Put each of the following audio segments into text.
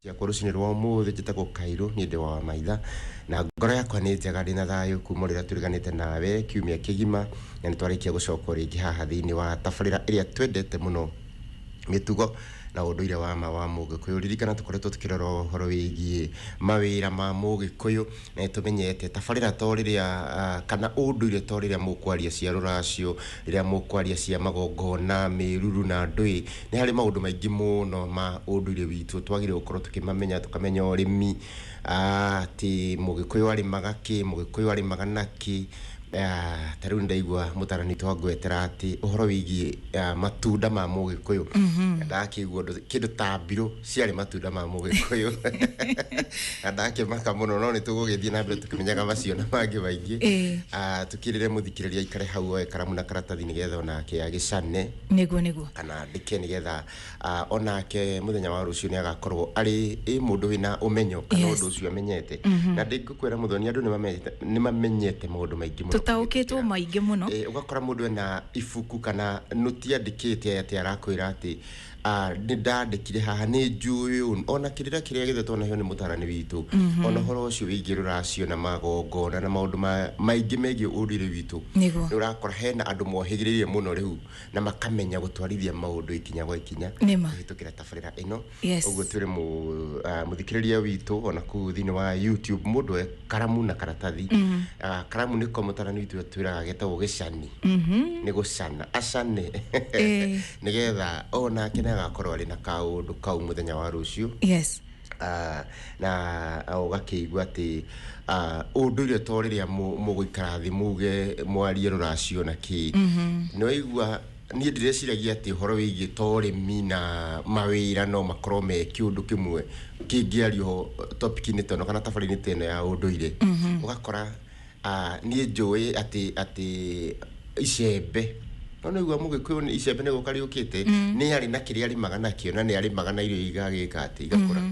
Ciakwa rũcinĩ rwa ũmũthĩ njĩtagwo Kairũ, niĩ ndĩ wa Maitha na ngoro yakwa nĩ njega, ndĩna thayũ kuma rĩrĩa tũriganĩte nawe kiumia kĩgima, na nĩ twarĩkia gũcoka rĩngĩ haha thĩinĩ wa tabarĩra ĩrĩa twendete mũno, mĩtugo na ũndũire wa ma wa Mũgĩkũyũ. Ririkana tũkoretwo tũkĩrora ũhoro wĩgiĩ mawĩra ma Mũgĩkũyũ, na nĩtũmenyete tabarĩra to rĩrĩa kana ũndũire to rĩrĩa mũkwaria cia rũracio, rĩrĩa mũkwaria cia magongona, mĩruru na ndũĩ. Nĩ harĩ maũndũ maingĩ mũno ma ũndũire witũ twagĩrĩirwo gũkorwo tũkĩmamenya, tũkamenya ũrĩmi, atĩ Mũgĩkũyũ arĩmaga kĩ, Mũgĩkũyũ arĩmaga nakĩ. Ta rĩu nĩndaigua mũtarani witũ angwetera atĩ ũhoro wĩgiĩ matunda ma Mũgĩkũyũ, ndakĩigua ũndũ kĩndũ ta mbirũ ciarĩ matunda ma Mũgĩkũyũ na ndakĩmaka mũno, no nĩ tũgũgĩthiĩ na mbere tũkĩmenyaga macio na mangĩ maingĩ. Tũkĩrĩre mũthikĩrĩria aikare hau oe karamu na karatathi nĩgetha onake agĩcane nĩguo nĩguo kana andĩke nĩgetha onake mũthenya wa rũciũ nĩ agakorwo arĩ ĩ mũndũ wĩna ũmenyo kana ũndũ ũcio amenyete. Na ndĩngũkwĩra mũthoni, andũ nĩ mamenyete maũndũ maingĩ mũno. Tũtaũkĩtwo maingĩ mũno. Ũgakora mũndũ ena ibuku kana nũti andĩkĩte atĩ arakwĩra atĩ nĩ ndandĩkire haha nĩ njũĩ ũũ, ona kĩrĩra kĩrĩa gĩthetwo nakĩo nĩ mũtarani witũ, ona ũhoro ũcio wĩgiĩ rũracio na magongona na maũndũ maingĩ megiĩ ũndũire witũ. Nĩ ũrakora hena andũ mohĩgĩrĩire mũno rĩu na makamenya gũtwarithia maũndũ ikinya gwa ikinya kũhĩtũkĩra tabarĩra ĩno. Ũguo twĩre mũthikĩrĩria witũ ona kũu thĩinĩ wa YouTube mũndũ oe karamu na karatathi. Karamu nĩko mũtarani witũ atwĩraga getagwo gĩcani, nĩ gũcana acane nĩgetha onake nĩ agakorwo arĩ na kaũndũ kau mũthenya wa rũciũ. Na ũgakĩigua atĩ ũndũire to rĩrĩa mũgũikara thĩ muge mwarie rũracio na kĩ. Nĩ waigua niĩ ndĩreciragia atĩ ũhoro wĩgiĩ to ũrĩmi na mawĩra no makorwo me kĩũndũ kĩmwe kĩngĩario topic-inĩ ta ĩno kana tabarĩra-inĩ ta ĩno ya ũndũire. Ũgakora niĩ njũĩ atĩ icembe, no nĩ ũigua Mũgĩkũyũ nĩ icembe nĩ gũka rĩũkĩte, nĩ arĩ na kĩrĩa arĩmaga nakĩo na nĩ arĩmaga na irio igagĩka atĩ igakũra.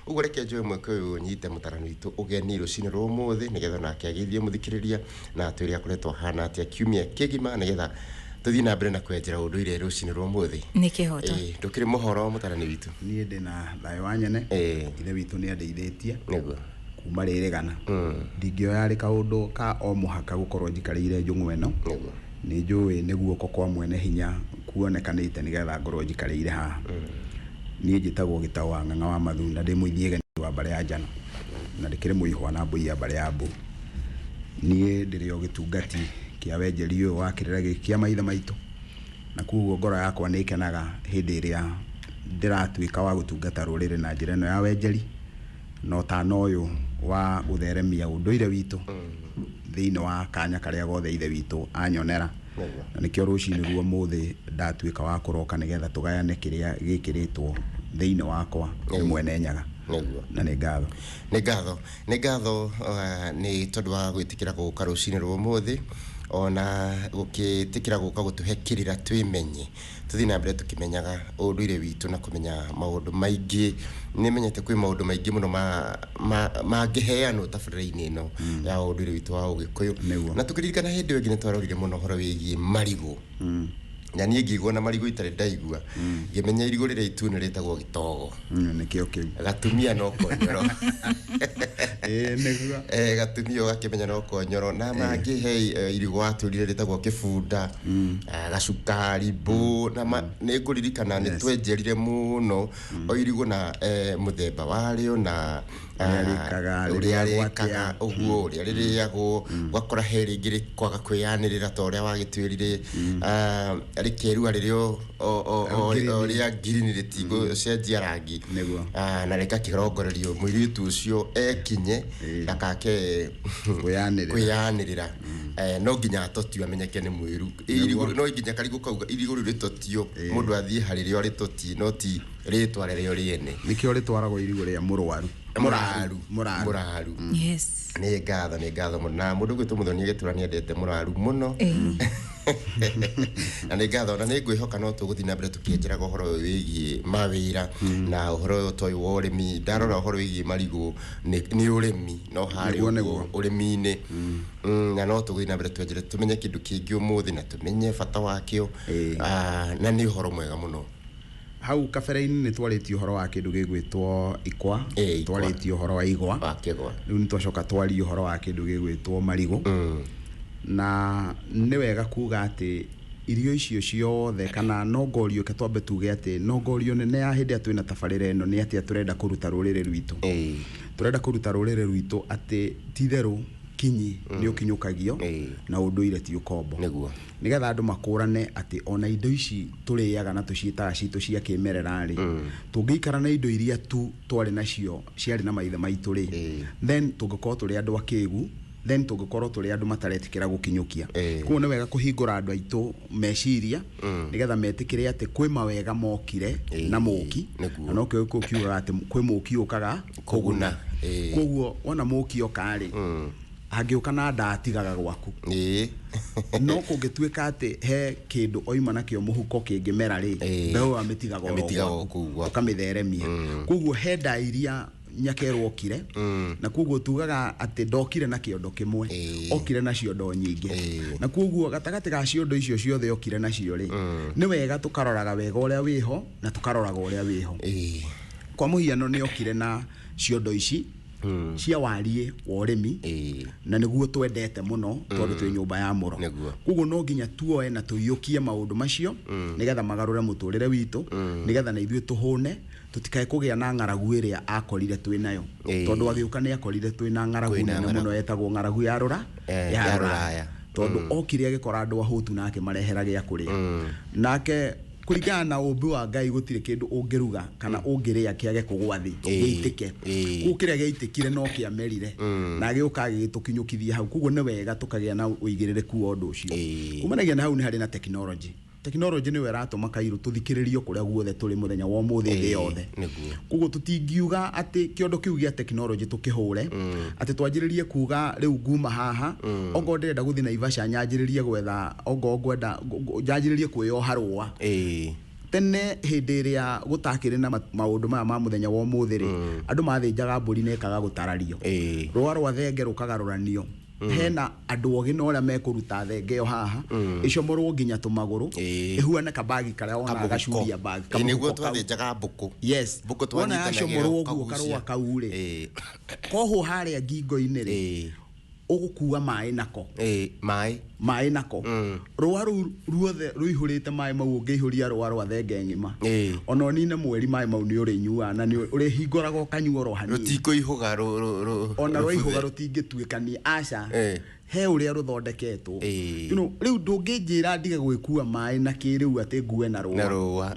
Ũguo reke njoe mweke ũyũ nyite mũtarani witũ ũgeni rũcinĩ rwa ũmũthĩ nĩgetha nake agĩthiĩ mũthikĩrĩria na atwĩre akoretwo ahana atĩa kiumia kĩgima nĩgetha tũthiĩ na mbere na kwenjera ũndũire rũcinĩ rwa ũmũthĩ. Nĩ kĩhoto. Ndũkĩrĩ mũhoro mũtarani witũ? Niĩ ndĩna thayũ wa nyene. Ithe witũ nĩ andeithĩtie nĩguo kuma rĩrĩgana. Ndingĩoya arĩ kaũndũ ka o mũhaka gũkorwo njikarĩire njũng'wa ĩno. Nĩ njũĩ nĩ guoko kwa mwene hinya kuonekanĩte nĩgetha ngorwo njikarĩire haha. Niĩ njĩtagwo Gĩtaũ wa Ng'ang'a wa Mathunda, ndĩ mũithiĩgeni wa mbarĩ ya Njano na ndĩkĩrĩ mũihwa na mbũi ya mbarĩ ya Mbũ. Niĩ ndĩrĩ o gĩtungati kĩa wenjeri ũyũ wa kĩrĩra gĩkĩ kĩa maithe maitũ, na koguo ngoro yakwa nĩ ĩkenaga hĩndĩ ĩrĩa ndĩratuĩka wa gũtungata rũrĩrĩ na njĩra ĩno ya wenjeri na ũtana ũyũ wa gũtheremia ũndũire witũ thĩinĩ wa kanya karĩa gothe ithe witũ anyonera. Na nĩkĩo rũcinĩ ruo mũthĩ ndatuĩka wa kũroka nĩgetha tũgayane kĩrĩa gĩkĩrĩtwo thĩinĩ wakwa nĩ mwene Nyaga. Na nĩ ngatho. Nĩ ngatho. Nĩ ngatho nĩ tondũ wa gwĩtĩkĩra gũka rũcinĩ rwa ũmũthĩ, ona gũkĩtĩkĩra gũka gũtũhe kĩrĩra twĩmenye, tũthiĩ na mbere tũkĩmenyaga ũndũire witũ na kũmenya maũndũ maingĩ. Nĩ menyete kwĩ maũndũ maingĩ mũno mangĩheanwo tabarĩra-inĩ ĩno ya ũndũire witũ wa Ũgĩkũyũ. Na tũkĩririkana hĩndĩ ĩyo ĩngĩ nĩ twarorire mũno ũhoro wĩgiĩ marigũ. Na niĩ ngĩigua na marigũ itarĩ ndaigua, ngĩmenya irigũ rĩrĩa itune rĩtagwo gĩtogo. Nĩkĩo kĩu. Gatumia no konyoro. Nĩguo. Gatumia ũgakĩmenya no konyoro. Na mangĩ he irigũ watwĩrire rĩtagwo kĩbunda, gacukari, mbũ, na nĩ ngũririkana nĩ twenjerire mũno o irigũ na mũthemba warĩo na ũrĩa rĩkaga ũguo, ũrĩa rĩrĩagwo, ũgakora he rĩngĩ rĩkwaga kwĩyanĩrĩra ta ũrĩa wagĩtwĩrire, rĩkerua rĩrĩ o rĩa ngirini rĩtigũcenjia rangi, na rĩgakĩrongorerio mũirĩtu ũcio ekinye ndakake kwĩyanĩrĩra. No nginya atotio amenyeke nĩ mwĩru. No nginya karigũ kau irigũ rĩu rĩtotio, mũndũ athiĩ harĩ rĩo rĩtotie, no ti rĩtwa rĩrĩa rĩene. Nĩkĩo rĩtwaragwo irigũ rĩa mũrwaru. Mũraru. Mũraru. Yes. Nĩ ngatho, nĩ ngatho mũno. Na mũndũ gwĩtwo Mũthoni agĩtũra nĩ endete mũraru mũno. Na nĩ ngatho, na nĩ ngwĩhoka no tũgũthiĩ na mbere tũkĩenjeraga ũhoro ũyũ wĩgiĩ mawĩra na ũhoro ũyũ ta ũyũ wa ũrĩmi. Ndarora ũhoro wĩgiĩ marigũ nĩ ũrĩmi, no harĩ ũguo ũrĩmi-inĩ. Na no tũgũthiĩ na mbere twenjere tũmenye kĩndũ kĩngĩ ũmũthĩ na tũmenye bata wakĩo. Na nĩ ũhoro mwega mũno. Hau kabere-inĩ nĩ twarĩtie ũhoro wa kĩndũ gĩgwĩtwo ikwa, Ĩ, ikwa. twarĩtie ũhoro wa igwa, wa kĩgwa. Rĩu nĩ twacoka twaria ũhoro wa kĩndũ gĩgwĩtwo marigũ. Na nĩ wega kuga atĩ irio icio ciothe kana nongorio, ke twambe tuge atĩ nongorio nene ya hĩndĩ ĩrĩa twĩna tabarĩra ĩno nĩ atĩa tũrenda kũruta rũrĩrĩ rwitũ. Tũrenda kũruta rũrĩrĩ rwitũ atĩ titherũ kinyi nĩ ũkinyũkagio na ũndũire ti ũkombo. Nĩgetha andũ makũrane atĩ ona indo ici tũrĩaga na tũciĩtaga citũ cia kĩmerera rĩ, tũngĩikara na indo iria tu twarĩ nacio ciarĩ na maithe maitũ rĩ, then tũngĩkorwo tũrĩ andũ akĩgu, then tũngĩkorwo tũrĩ andũ mataretĩkĩra gũkinyũkia. Koguo nĩ wega kũhingũra andũ aitũ meciria nĩgetha metĩkĩre atĩ kwĩ mawega mokire na mũki. Na nokĩo gĩkũyũ kiugaga atĩ kwĩ mũki ũkaga Kũguna. Koguo wona mũki oka rĩ, angĩũka na ndaatigaga gwaku. No kũngĩtuĩka atĩ he kĩndũ oima nakĩo mũhuko kĩngĩmera rĩ, mbeũ amĩtigaga oro Amĩtigaga o gwaku, kũu gwaku. ũkamĩtheremia. Koguo he nda iria nyakerwo okire, na koguo tugaga atĩ ndokire na kĩondo kĩmwe, okire na ciondo nyingĩ. Na koguo gatagatĩ ga ciondo icio ciothe okire nacio rĩ, nĩ wega tũkaroraga wega ũrĩa wĩho na tũkaroraga ũrĩa wĩho. Kwa mũhiano, nĩ okire na ciondo ici cia wariĩ wa ũrĩmi, na nĩguo twendete mũno tondũ twĩ nyũmba ya mũro. Koguo no nginya tuoe na tũiyũkie maũndũ macio nĩgetha magarũre mũtũrĩre witũ, nĩgetha na ithuĩ tũhũne, tũtikae kũgĩa na ng'aragu ĩrĩa akorire twĩ nayo. Tondũ agĩũka nĩ akorire twĩ na ng'aragu Kwĩna nene ng'aragu. mũno etagwo ng'aragu ya rũra Ya rũraya. Tondũ okire agĩkora andũ ahũtu na akĩmarehera gĩa kũrĩa. Nake kũringana na ũmbi wa Ngai, gũtirĩ kĩndũ ũngĩruga kana ũngĩrĩa kĩage kũgwa thĩ gĩitĩke. Koguo kĩrĩa gĩaitĩkire no kĩamerire na agĩũka agĩgĩtũkinyũkithia hau. Koguo nĩ wega tũkagĩa na ũigĩrĩrĩku wa ũndũ ũcio. Kumanagia na hau nĩ harĩ na technology. Technology nĩyo ĩratũma kairũ tũthikĩrĩrio kũrĩa guothe tũrĩ mũthenya wa ũmũthĩ, thĩ yothe. Koguo tũtingiuga atĩ kĩondo kĩu gĩa technology tũkĩhũre atĩ twanjĩrĩrie kuga rĩu nguma haha, ongorwo ndĩrenda gũthiĩ Naivasha, nyanjĩrĩrie gwetha, ongorwo ngwenda njanjĩrĩrie kwĩyoha rũa. Tene hĩndĩ ĩrĩa gũtakĩrĩ na maũndũ maya ma mũthenya wa ũmũthĩ rĩ, andũ mathĩnjaga mbũri na ĩkaga gũtarario, rũa rwa thenge rũkagarũranio, hena andũ ogĩ na ũrĩa mekũruta thenge ĩyo haha, ĩcomorwo nginya tũmagũrũ, ĩhuane kabagi karĩa wonaga Kamũhuko. gacuria bag. Ĩ, nĩguo Kamũhuko kau. Twathĩnjaga mbũkũ. Yes. Mbũkũ Wona twanyitanagĩra yacomorwo ũguo ũkagucia. karũa kau rĩ, koho harĩa ngingo-inĩ rĩ, ũgũkua maĩ nako. Ĩ, maĩ. Maĩ nako, rũa rũu ruothe rũihũrĩte maĩ mau, ũngĩihũria rũa rwa thenge ng'ima, ona ũnine mweri, maĩ mau nĩ ũrĩnyuaga na nĩ ũrĩhingũraga ũkanyua oro hanini. Rũtikũihũga Ona rũbuthe. rwaihũga rũtingĩtuĩkania, aca. He ũrĩa rũthondeketwo. Rĩu ndũngĩnjĩra ndige gwĩkua maĩ na kĩrĩu atĩ ngue na Na rũa. Rũa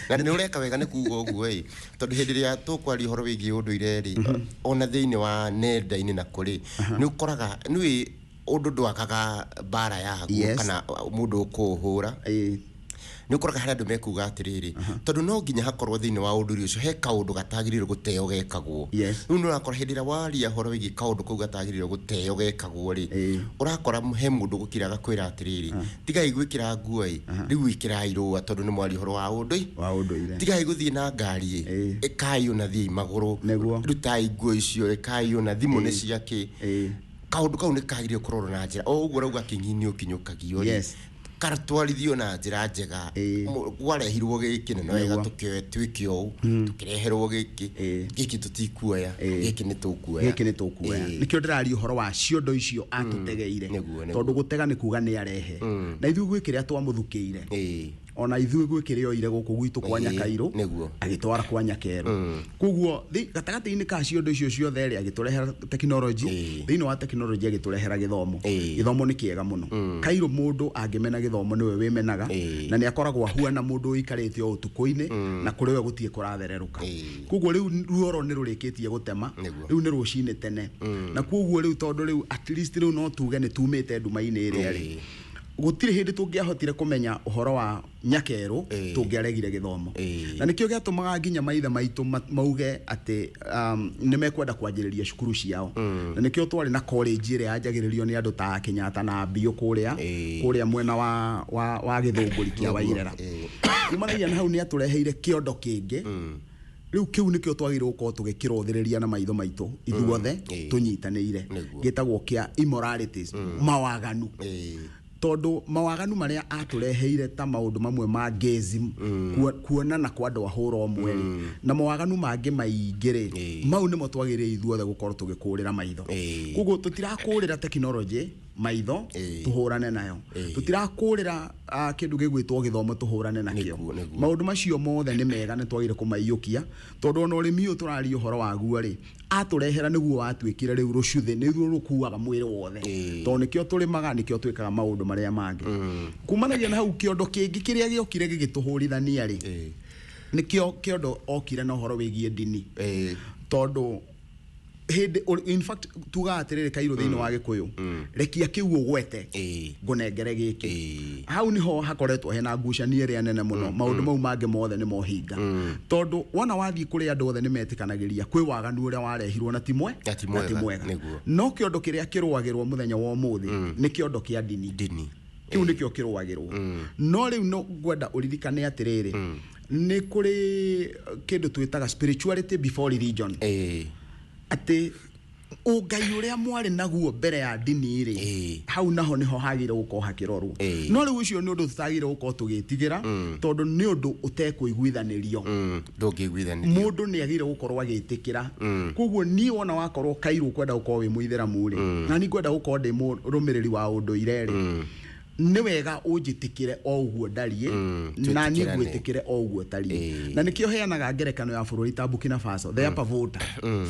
na nĩ ũreka wega nĩ kuga ũguo ĩ, tondũ hĩndĩ ĩrĩa tũkwaria ũhoro wĩgiĩ ũndũire rĩ, ona thĩinĩ wa nenda-inĩ na kũrĩ nĩ ũkoraga nĩ ũndũ ndwakaga mbara yaguo kana mũndũ ũkũũhũra. Nĩ ũkoraga harĩ andũ mekuga atĩrĩrĩ, tondũ no nginya hakorwo thĩinĩ wa ũndũire ũcio he kaũndũ gatagĩrĩirwo gũteo gekagwo. Rĩu nĩ ũrakora hĩndĩ ĩrĩa waria ũhoro wĩgiĩ kaũndũ kau gatagĩrĩirwo gũteo gekagwo rĩ, ũrakora he mũndũ gũkira agakwĩra atĩrĩrĩ, tigai gwĩkĩra nguo ĩ, rĩu ĩkĩrai rũa tondũ nĩ mwaria ũhoro wa ũndũi Wa ũndũire. Tigai gũthiĩ na ngari ĩ, ĩkai ona thiĩi magũrũ. Rutai nguo icio, ĩkai ona thimũ nĩ ciakĩ. Kaũndũ kau nĩ kagĩrĩire kũrorwo na njĩra o ũguo ũrauga kĩng'i nĩ ũkinyũkagio rĩ, karatwarithio na njĩra njega. Kwarehirwo gĩkĩ na no wega tũkĩoe twĩke ũũ, tũkĩreherwo gĩkĩ, gĩkĩ tũtikuoya, gĩkĩ nĩ tũkuoya. Gĩkĩ nĩ tũkuoya. Nĩkĩo ndĩraria ũhoro wa ciondo icio atũtegeire. Nĩguo. Tondũ gũtega nĩ kuga nĩ arehe, na ithuĩ gwĩ kĩrĩa twamũthukĩire. Ona ithuĩ gwĩ kĩrĩa oire gũkũ gwitũ kwa Nyakairũ, agĩtwara kwa Nyakerũ. Koguo gatagatĩ-inĩ ka ciondo icio ciothe rĩ, agĩtũrehera technology. Thĩinĩ wa technology agĩtũrehera gĩthomo. Gĩthomo nĩ kĩega mũno kairũ. Mũndũ angĩmena gĩthomo nĩwe wĩmenaga, na nĩ akoragwo ahuana mũndũ ũikarĩte o ũtukũ-inĩ na kũrĩ we gũtirĩ kũrathererũka. Koguo rĩu ruoro nĩ rũrĩkĩtie gũtema. Rĩu nĩ rũcinĩ tene, na koguo rĩu tondũ rĩu at least rĩu no tuge nĩ tumĩte nduma-inĩ ĩrĩa rĩ, gũtirĩ hĩndĩ tũngĩahotire kũmenya ũhoro wa Nyakerũ tũngĩaregire gĩthomo. Na nĩkĩo gĩatũmaga nginya maithe maitũ mauge atĩ nĩ mekwenda kwanjĩrĩria cukuru ciao, na nĩkĩo twarĩ na college ĩrĩa yanjagĩrĩrio nĩ andũ ta Kenyatta na Mbio kũrĩa kũrĩa mwena wa Gĩthũngũri kĩa Wairera. Kumanagia na hau nĩ atũreheire kĩondo kĩngĩ. Rĩu kĩu nĩkĩo twagĩrĩirwo gũkorwo tũgĩkĩrothĩrĩria na maitho maitũ ithuothe tũnyitanĩire. Gĩtagwo kĩa immoralities, mawaganu. Tondũ mawaganu marĩa atũreheire ta maũndũ mamwe ma gayism, kuonana kwa andũ a hũra ũmwe rĩ, na mawaganu mangĩ maingĩ rĩ, mau nĩmo twagĩrĩire ithuothe gũkorwo tũgĩkũrĩra maitho. Koguo tũtirakũrĩra tekinoronjĩ maitho tũhũrane nayo, tũtirakũrĩra kĩndũ gĩgwĩtwo gĩthomo tũhũrane nakĩo. Nĩguo, nĩguo. Maũndũ macio mothe nĩ mega, nĩ twagĩrĩire kũmaiyũkia, tondũ ona ũrĩmi ũyũ tũraria ũhoro waguo rĩ, atũrehera nĩguo watuĩkire rĩu rũcuthĩ, nĩruo rũkuaga mwĩrĩ wothe, tondũ nĩkĩo tũrĩmaga, nĩkĩo twĩkaga maũndũ marĩa mangĩ. Kumanagia na hau, kĩondo kĩngĩ kĩrĩa gĩokire gĩgĩtũhũrithania rĩ, nĩkĩo kĩondo okire na ũhoro wĩgiĩ ndini. Tondũ hĩndĩ in fact tugaga atĩrĩrĩ, Kairũ, thĩinĩ wa Gĩkũyũ, rekia kĩu ũgwete ngũnengere gĩkĩ. Hau niho hakoretwo hena ngucanio ĩrĩa nene mũno. Maũndũ mau mangĩ mothe nĩ mohinga, tondũ wona wathiĩ kũrĩ andũ othe nĩ metĩkanagĩria kwĩ waganu ũrĩa warehirwo na ti mwe Na ti na ti mwega, mwega. Nĩguo. No kĩondo kĩrĩa kĩrũagĩrwo mũthenya wa ũmũthĩ nĩ kĩondo kĩa ndini. Ndini. Kĩu nĩkĩo kĩrũagĩrwo. No rĩu no ngwenda ũririkane atĩrĩrĩ, nĩ kũrĩ kĩndũ twĩtaga spirituality before religion, atĩ ũngai ũrĩa mwarĩ naguo mbere ya ndini rĩ, hau naho nĩho hagĩrĩire gũkorwo hakĩrorwo. No rĩu ũcio nĩ ũndũ tũtagĩrĩire gũkorwo tũgĩtigĩra, tondũ nĩ ũndũ ũtekũiguithanĩrio. Ndũngĩiguithanĩrio. Mũndũ nĩ agĩrĩire gũkorwo agĩtĩkĩra. Koguo niĩ wona wakorwo Kairũ kwenda gũkorwo wĩ mũithĩramu rĩ, na niĩ ngwenda gũkorwo ndĩ mũrũmĩrĩri wa ũndũire rĩ, nĩ wega ũnjĩtĩkĩre o ũguo ndariĩ, na niĩ Twĩtĩkĩrane. ngwĩtĩkĩre o ũguo tariĩ. Na nĩkĩo heanaga ngerekano ya bũrũri ta Burkina Faso, the Upper Volta,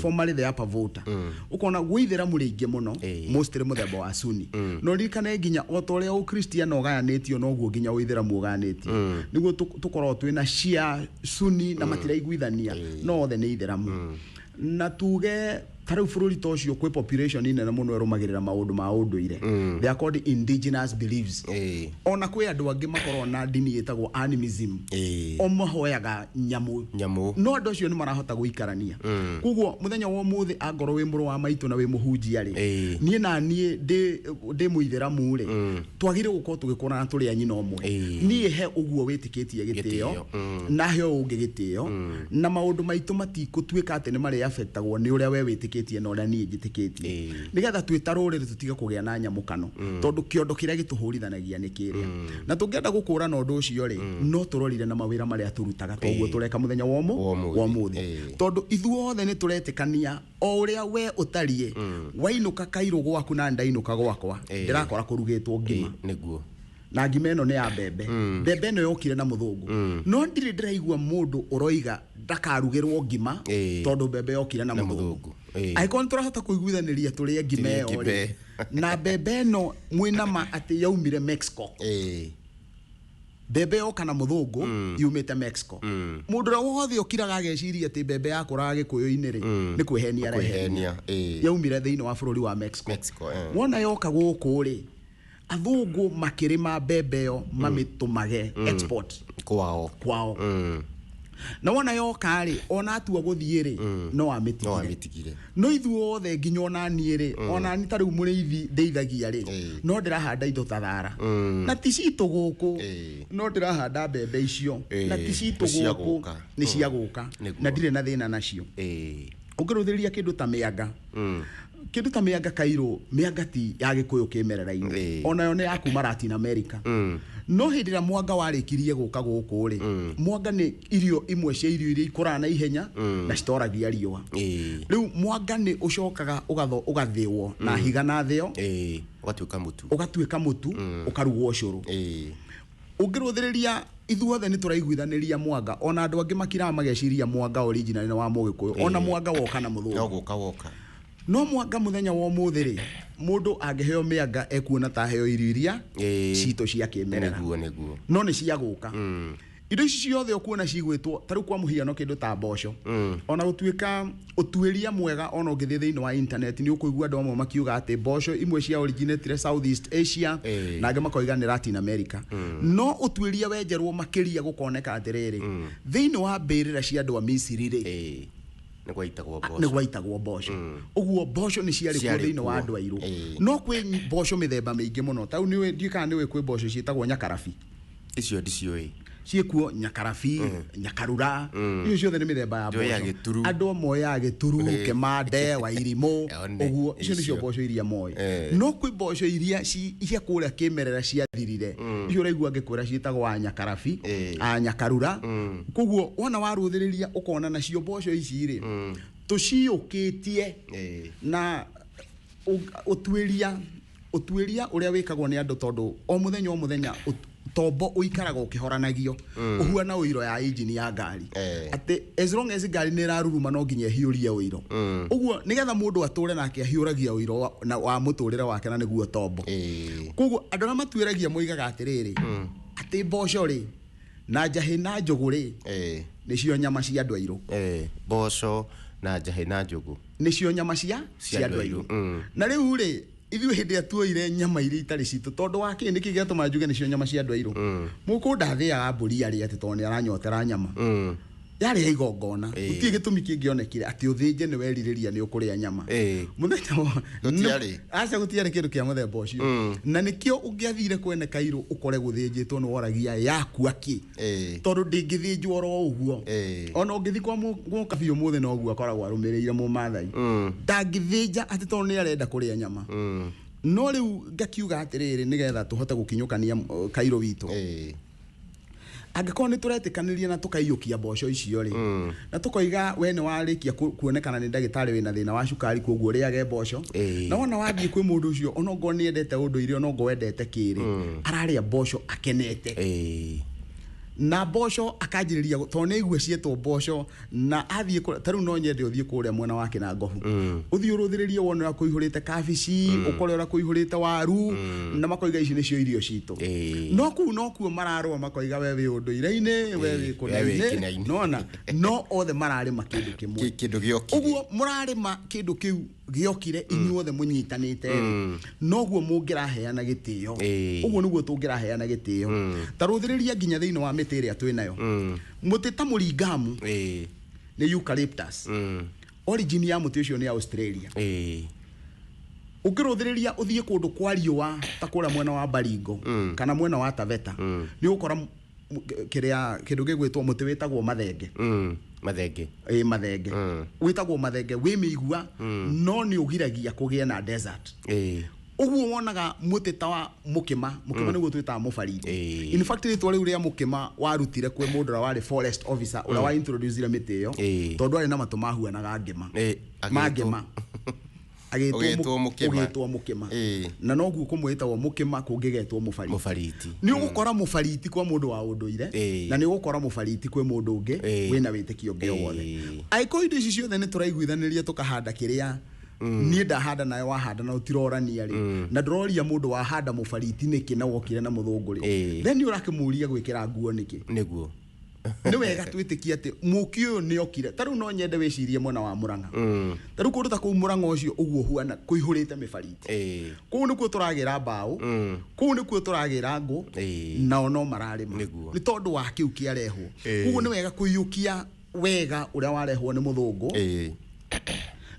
formerly the Upper Volta, ũkona gwĩ ithĩramu rĩingĩ mũno, mostly mũthemba wa Sunni. No ririkane nginya o ta ũrĩa ũkristiano ũgayanĩtio, noguo nginya ũithĩramu ũgayanĩtio, nĩguo tũkoragwo twĩna Shia, Sunni, na matiraiguithania, no othe nĩ ithĩramu. Na tuge ta rĩu bũrũri ta ũcio kwĩ population nene mũno ĩrũmagĩrĩra maũndũ ma ũndũire. They are called indigenous beliefs. Ona kwĩ andũ angĩ makoragwo na ndini ĩtagwo animism, o mahoyaga nyamũ. Nyamũ. No andũ acio nĩ marahota gũikarania. Koguo mũthenya wa ũmũthĩ, angorwo wĩ mũrũ wa maitũ na wĩ mũhunjia rĩ, niĩ na niĩ ndĩ mũithĩramu rĩ, twagĩrĩire gũkorwo tũgĩkũrana tũrĩ a nyina ũmwe. Niĩ he ũguo wĩtĩkĩtie gĩtĩo, Gĩtĩo, na he ũyũ ũngĩ gĩtĩo, na maũndũ maitũ matikũtuĩka atĩ nĩ marĩ affectagwo nĩ ũrĩa we wĩtĩkĩtie na ũrĩa niĩ njĩtĩkĩtie, nĩgetha twĩ ta rũrĩrĩ tũtige kũgĩa na nyamũkano, tondũ kĩondo kĩrĩa gĩtũhũrithanagia nĩ kĩrĩa. Na tũngĩenda gũkũrana ũndũ ũcio rĩ, no tũrorire na mawĩra marĩa tũrutaga toguo tũreka mũthenya wa Wa ũmũthĩ. wa ũmũthĩ. Tondũ ithuothe nĩ tũretĩkania o ũrĩa we ũtariĩ, wainũka Kairũ gwaku na ndainũka gwakwa, ndĩrakora kũrugĩtwo ngima. Nĩguo. Na ngima ĩno nĩ ya mbembe. Mbembe ĩno yokire na mũthũngũ, no ndirĩ ndĩraigua mũndũ ũroiga ndakarugĩrwo ngima tondũ mbembe yokire na Na mũthũngũ. mũthũngũ. Angĩkorwo nĩ tũrahota kũiguithanĩria tũrĩe ngima Tũrĩe ĩyo ngima rĩ, ĩyo. na mbembe ĩno mwĩna ma atĩ yaumire Mexico, mbembe yoka na mũthũngũ yumĩte Mexico, mũndũ ũrĩa wothe ũkiraga ageciria atĩ mbembe yakũraga gĩkũyũ-inĩ rĩ, nĩ kwĩhenia arehenia. Kwĩhenia. Yaumire thĩinĩ wa bũrũri wa Mexico. Mexico, eh. Wona yoka gũkũ rĩ, athũngũ makĩrĩma mbembe ĩyo mamĩtũmage export kwao. Kwao. Na wona yoka rĩ, ona atua gũthiĩ rĩ, no No amĩtigire. Amĩtigire. No ithuothe, nginya ona niĩ rĩ, ona niĩ ta rĩu mũrĩithi ndĩithagia rĩ, no ndĩrahanda indo ta thara na ti citũ gũkũ, no ndĩrahanda mbembe icio na ti citũ Nĩ cia gũkũ, gũka. nĩ cia gũka. Na ndirĩ na thĩna nacio. Ũngĩrũthĩrĩria kĩndũ ta mĩanga, kĩndũ ta mĩanga, Kairũ, mĩanga ti ya gĩkũyũ kĩmerera-inĩ. Onayo nĩ ya kuma Latin America. No hĩndĩ ĩrĩa mwanga warĩkirie gũka gũkũ rĩ, mwanga nĩ irio imwe cia irio iria ikũraga na ihenya na citoragia riũa. Rĩu mwanga nĩ ũcokaga ũgathĩwo na higa na thĩo, Ũgatuĩka mũtu. Ũgatuĩka mũtu, ũkarugwo ũcũrũ. Ũngĩrũthĩrĩria, ithuothe nĩ tũraiguithanĩria mwanga. Ona andũ angĩ makiraga mageciria mwanga original nĩ wa mũgĩkũyũ, ona mwanga woka na No mũthũngũ. gũka woka. No mwanga mũthenya wa ũmũthĩ rĩ, mũndũ angĩheo mĩanga ekuona ta aheo irio iria citũ cia kĩmerera. Nĩguo, nĩguo. No nĩ cia gũka. Indo ici ciothe ũkuona cigwĩtwo ta rĩu, kwa mũhiano kĩndũ ta mboco, ona gũtuĩka ũtuĩria mwega, ona ũngĩthiĩ thĩinĩ wa internet nĩ ũkũigua andũ amwe makiuga atĩ mboco imwe cia originatire Southeast Asia, na angĩ makoiga nĩ Latin America. No ũtuĩria wenjerwo makĩria gũkoneka atĩrĩrĩ, thĩinĩ wa mbĩrĩra cia andũ a Misiri rĩ, Nĩ gwaitagwo nĩ mboco. gwaitagwo mboco. Ũguo mboco nĩ ciarĩ kuo Ciarĩ thĩinĩ wa kuo. andũ airũ. No kwĩ mboco mĩthemba mĩingĩ mũno. Ta rĩu nĩũĩ, ndiũĩ kana nĩũĩ, kwĩ mboco ciĩtagwo nyakarabi. Icio ndiciũĩ. Ciĩkuo nyakarabi, nyakarura, icio ciothe nĩ mĩthemba ya Njũĩ ya mboco. gĩturu. Andũ moyaga gĩturu, kĩmande, wairimũ, One, ũguo icio nĩcio icio. mboco iria moĩ. Eh. No kwĩ mboco iria cia kũrĩa kĩmerera ciathirire, icio ũraigua ngĩkwĩra ciĩtagwo a nyakarabi, a nyakarura. Koguo wona warũthĩrĩria ũkona nacio mboco ici rĩ, tũciũkĩtie na ũtuĩria ũrĩa wĩkagwo nĩ andũ, tondũ o mũthenya o mũthenya tombo ũikaraga ũkĩhoranagio, ũhuana ũiro ya injini ya ngari, atĩ as long as ngari nĩ ĩraruruma no nginya ĩhiũrie ũiro. Ũguo nĩgetha mũndũ atũre nake ahiũragia ũiro wa mũtũrĩre wake, na nĩguo tombo. Koguo andũ arĩa matuĩragia moigaga atĩrĩrĩ, atĩ mboco rĩ na njahĩ na njũgũ rĩ, nĩcio nyama cia andũ airũ. Mboco na njahĩ na njũgũ. Nĩcio nyama cia Cia cia andũ andũ airũ. airũ. Na rĩu rĩ, ithuĩ hĩndĩ ĩrĩa tuoire nyama iria itarĩ citũ, tondũ wa kĩ, nĩkĩ gĩatũma njuge nĩcio nyama cia andũ airũ? Mũkũnda ndathĩaga mbũri arĩ atĩ tondũ nĩ aranyotera nyama, yarĩ ya igongona. Gũtirĩ gĩtũmi kĩngĩonekire atĩ ũthĩnje nĩ werirĩria nĩ ũkũrĩa nyama mũthenya wa Gũtiarĩ. Aca, gũtiarĩ kĩndũ kĩa mũthemba ũcio, na nĩkĩo ũngĩathire kwene kairũ ũkore gũthĩnjĩtwo nĩ woragia yakua kĩ, tondũ ndĩngĩthĩnjwo oro ũguo. Ona ũngĩthiĩ kwa mũkabi ũmũthĩ noguo akoragwo arũmĩrĩire mũmathai, ndangĩthĩnja atĩ tondũ nĩ arenda kũrĩa nyama. No rĩu ngakiuga atĩrĩrĩ, nĩgetha tũhote gũkinyũkania kairũ witũ, angĩkorwo nĩ tũretĩkanĩria na tũkaiyũkia mboco icio rĩ, na tũkoiga we nĩ warĩkia kuonekana nĩ ndagĩtarĩ wĩna thĩna wa cukari, koguo ũrĩage mboco, na wona wathiĩ kwĩ mũndũ ũcio, onokorwo nĩ endete ũndũire, onokorwo wendete kĩrĩ, ararĩa mboco akenete, na mboco akanjĩrĩria tondũ nĩ aigua ciĩtwo mboco, na athiĩ ta rĩu no nyende ũthiĩ kũrĩa mwena wa Kĩnangobu, ũthiĩ ũrũthĩrĩrie wone ũrĩa kũihũrĩte kabici, ũkore ũrĩa kũihũrĩte waru, na makoiga ici nĩcio irio citũ. No kũu nokuo mararũa makoiga we wĩ ũndũire-inĩ, we wĩ we wĩ kũna-inĩ. kĩna-inĩ. Nona no othe mararĩma kĩndũ kĩmwe. Kĩndũ gĩokire. Ũguo mũrarĩma kĩndũ kĩu gĩokire inyuothe mũnyitanĩte rĩ, noguo mũngĩraheana gĩtĩo. Ũguo nĩguo tũngĩraheana gĩtĩo. Ta rũthĩrĩria nginya thĩinĩ wa mĩtĩ ĩrĩa twĩ nayo, mũtĩ ta mũringamu nĩ eucalyptus. Origin ya mũtĩ ũcio nĩ Australia. Ũngĩrũthĩrĩria ũthiĩ kũndũ kwa riũa ta kũrĩa mwena wa Baringo kana mwena wa Taveta, nĩ ũgũkora kĩrĩa kĩndũ gĩgwĩtwo mũtĩ wĩtagwo mathenge. Mathenge. Ĩ, mathenge. Wĩtagwo mathenge, wĩ mĩigua, no nĩ ũgiragia kũgĩe na desert. Ũguo wonaga mũtĩ ta wa mũkĩma, mũkĩma nĩguo twĩtaga mũbariti. In fact, rĩtwa rĩu rĩa mũkĩma warutire kwĩ mũndũ ũrĩa warĩ forest officer, ũrĩa wa introducire mĩtĩ ĩyo, tondũ arĩ na matũ mahuanaga ngĩma. Ma ngĩma. Ũgĩtwo mũkĩma. Ũgĩtwo mũkĩma. Na noguo kũmwe ĩtagwo mũkĩma, kũngĩgetwo mũbariti. Mũbariti. Nĩ ũgũkora mũbariti kwa mũndũ wa ũndũire, na nĩ ũgũkora mũbariti kwĩ mũndũ ũngĩ wĩna wĩtĩkio ũngĩ o wothe. Angĩkorwo indo ici ciothe nĩ tũraiguithanĩria tũkahanda kĩrĩa niĩ ndahanda nawe wahanda na ũtirorania rĩ, na ndũroria mũndũ wahanda mũbariti nĩkĩ na wokire na mũthũngũ rĩ, then ũrakĩmũria gwĩkĩra nguo nĩkĩ? Nĩguo. Nĩ wega twĩtĩkie atĩ mũki ũyũ nĩ okire. Ta rĩu no nyende wĩcirie mwena wa Mũrang'a, ta rĩu kũndũ ta kũu Mũrang'a ũcio ũguo huana kũihũrĩte mĩbariti, kũu nĩkuo tũragĩra mbaũ, kũu nĩkuo tũragĩra ngũ, nao no mararĩma. Nĩguo. Nĩ tondũ wa kĩu kĩarehwo. Koguo nĩ wega kũiyũkia wega ũrĩa warehwo nĩ mũthũngũ,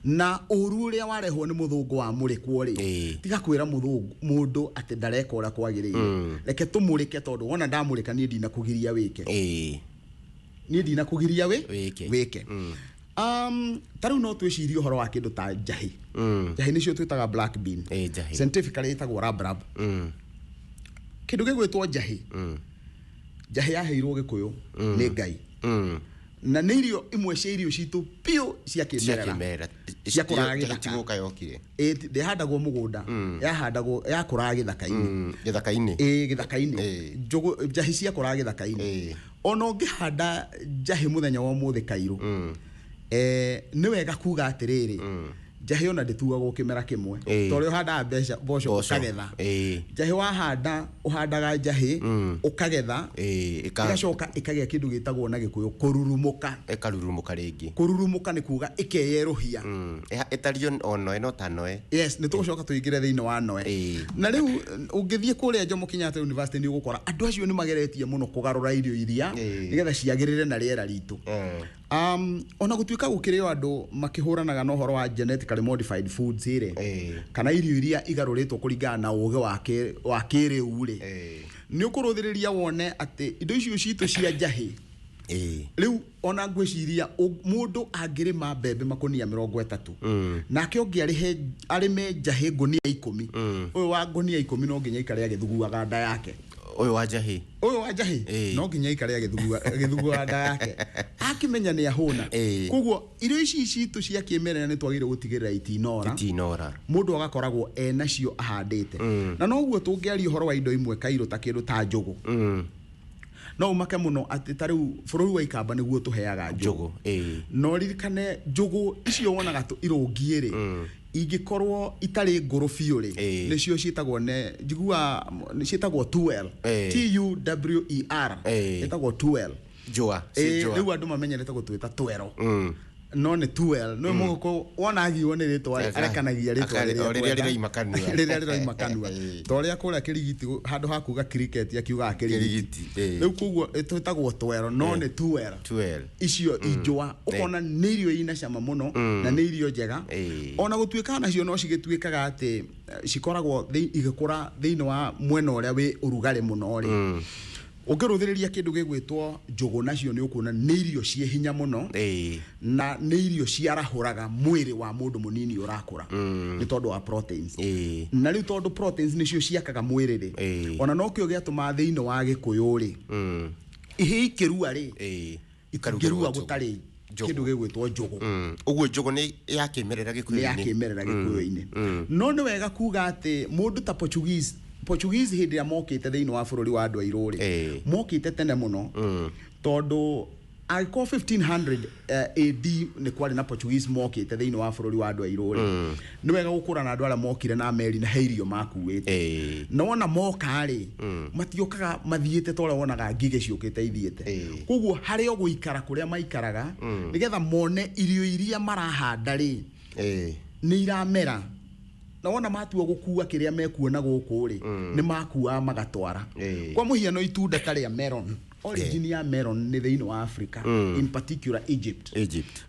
na ũru ũrĩa warehwo nĩ mũthũngũ wa mũrĩkwo rĩ, tiga kwĩra mũthũngũ mũndũ atĩ ndareka ũrĩa kwagĩrĩire. Reke tũmũrĩke, tondũ wona ndamũrĩka niĩ ndinakũgiria wĩke, niĩ ndinakũgiria wĩ Wĩke. Wĩke. Ta rĩu no twĩcirie ũhoro wa kĩndũ ta njahĩ. Njahĩ nĩcio twĩtaga black bean. Njahĩ. Scientifically ĩtagwo labrab. Kĩndũ gĩgwĩtwo njahĩ, njahĩ yaheirwo gĩkũyũ nĩ Ngai, na nĩ irio imwe cia irio citũ biũ cia Cia kĩmerera. kĩmerera. Cia kũraga gĩthaka. Tigũka yokire. Ĩ, ndĩhandagwo mũgũnda, yahandagwo yakũraga gĩthaka-inĩ. Gĩthaka-inĩ. Ĩ, gĩthaka-inĩ. Njũgũ njahĩ ciakũraga gĩthaka-inĩ. Ona ũngĩhanda njahĩ mũthenya wa ũmũthĩ kairũ, nĩ wega kuga atĩrĩrĩ, njahĩ ona ndĩtuagwo kĩmera kĩmwe, tondũ ũhandaga mbeca mboco Mboco. ũkagetha. Njahĩ wahanda, ũhandaga njahĩ ũkagetha, ĩgacoka ĩkagĩa kĩndũ gĩtagwo na gĩkũyũ kũrurumũka. Ĩkarurumũka rĩngĩ. Kũrurumũka nĩ kuga ĩkeyerũhia. Ĩtario o noe no ta noe. Yes, nĩ tũgũcoka tũingĩre thĩinĩ wa noe. Na rĩu ũngĩthiĩ kũrĩa Jomo Kenyatta University nĩ ũgũkora andũ acio nĩ mageretie mũno kũgarũra irio iria nĩgetha ciagĩrĩre na rĩera ritũ. Ona gũtuĩka gũkĩrĩ o andũ makĩhũranaga na ũhoro wa genetically modified foods rĩ, kana irio iria igarũrĩtwo kũringana na ũgĩ wa kĩrĩu rĩ, Nĩ ũkũrũthĩrĩria wone atĩ indo icio citũ cia njahĩ, rĩu ona ngwĩciria mũndũ angĩrĩma mbembe makũnia 30, nake ũngĩ arĩme njahĩ ngũnia 10, ũyũ wa ngũnia 10 no nginya aikare agĩthuguaga nda yake. Ũyũ wa njahĩ. Ũyũ wa njahĩ no nginya aikare agĩthuguaga nda yake akĩmenya nĩ ahũna. Koguo irio ici citũ cia kĩmerera nĩ twagĩrĩirwo gũtigĩrĩra itinora. Itinora. Mũndũ agakoragwo enacio ahandĩte. Na noguo tũngĩaria ũhoro wa indo imwe kairũ ta kĩndũ ta njũgũ, no ũmake mũno atĩ ta rĩu bũrũri wa Ikamba nĩguo tũheaga njũgũ. No ririkane njũgũ icio wonaga irũngiĩ rĩ, ingĩkorwo itarĩ ngũrũ biũ rĩ, nĩcio ciĩtagwo ne njigua ciĩtagwo tuel, T U W E R, ĩtagwo tuel. Njũa. Rĩu andũ mamenyerete gũtwĩta twero, no nĩ tuel. No mũgũkũ wona agiwo nĩ rĩtwa arekanagia rĩtwa rĩrĩa rĩroima kanua. Rĩrĩa rĩroima kanua, ta ũrĩa kũrĩa kĩrigiti handũ ha kuga cricket akiugaga kĩrigiti. Rĩu koguo twĩtagwo twero, no nĩ tuel. Tuel. Icio injũa ũkona nĩ irio ina cama mũno na nĩ irio njega, ona gũtuĩka nacio no cigĩtuĩkaga atĩ cikoragwo igĩkũra thĩinĩ wa mwena ũrĩa wĩ ũrugarĩ mũno rĩ. Ũngĩrũthĩrĩria kĩndũ gĩgwĩtwo njũgũ nacio nĩ ũkuona nĩ irio ciĩ hinya mũno, na nĩ irio ciarahũraga mwĩrĩ wa mũndũ mũnini ũrakũra, nĩ tondũ wa proteins. Na rĩu tondũ proteins nĩcio ciakaga mwĩrĩ rĩ, ona nokĩo gĩatũma thĩinĩ wa Gĩkũyũ rĩ, ihĩ ikĩrua rĩ, itingĩrua gũtarĩ kĩndũ gĩgwĩtwo njũgũ. Ũguo njũgũ nĩ ya kĩmerera Gĩkũyũ-inĩ. Nĩ ya kĩmerera Gĩkũyũ-inĩ. No nĩ wega kuga atĩ mũndũ ta Portuguese hĩndĩ ĩrĩa mokĩte thĩinĩ wa bũrũri wa andũ airũ rĩ, mokĩte tene mũno, tondũ angĩkorwo 1500 AD nĩ kwarĩ na Portuguese mokĩte thĩinĩ wa bũrũri wa andũ airũ rĩ, nĩ wega gũkũra na andũ arĩa mokire na meri na he irio makuĩte. Na wona moka rĩ, matiokaga mathiĩte ta ũrĩa wonaga ngigĩ ciũkĩte ithiĩte. Koguo harĩ o gũikara kũrĩa maikaraga, nĩgetha mone irio iria marahanda rĩ, nĩ iramera. Na wona matua gũkua kĩrĩa mekuona gũkũ rĩ, nĩ makuaga magatwara. Kwa mũhiano itunda ta rĩa melon, origin ya melon nĩ thĩinĩ wa Africa, in particular Egypt.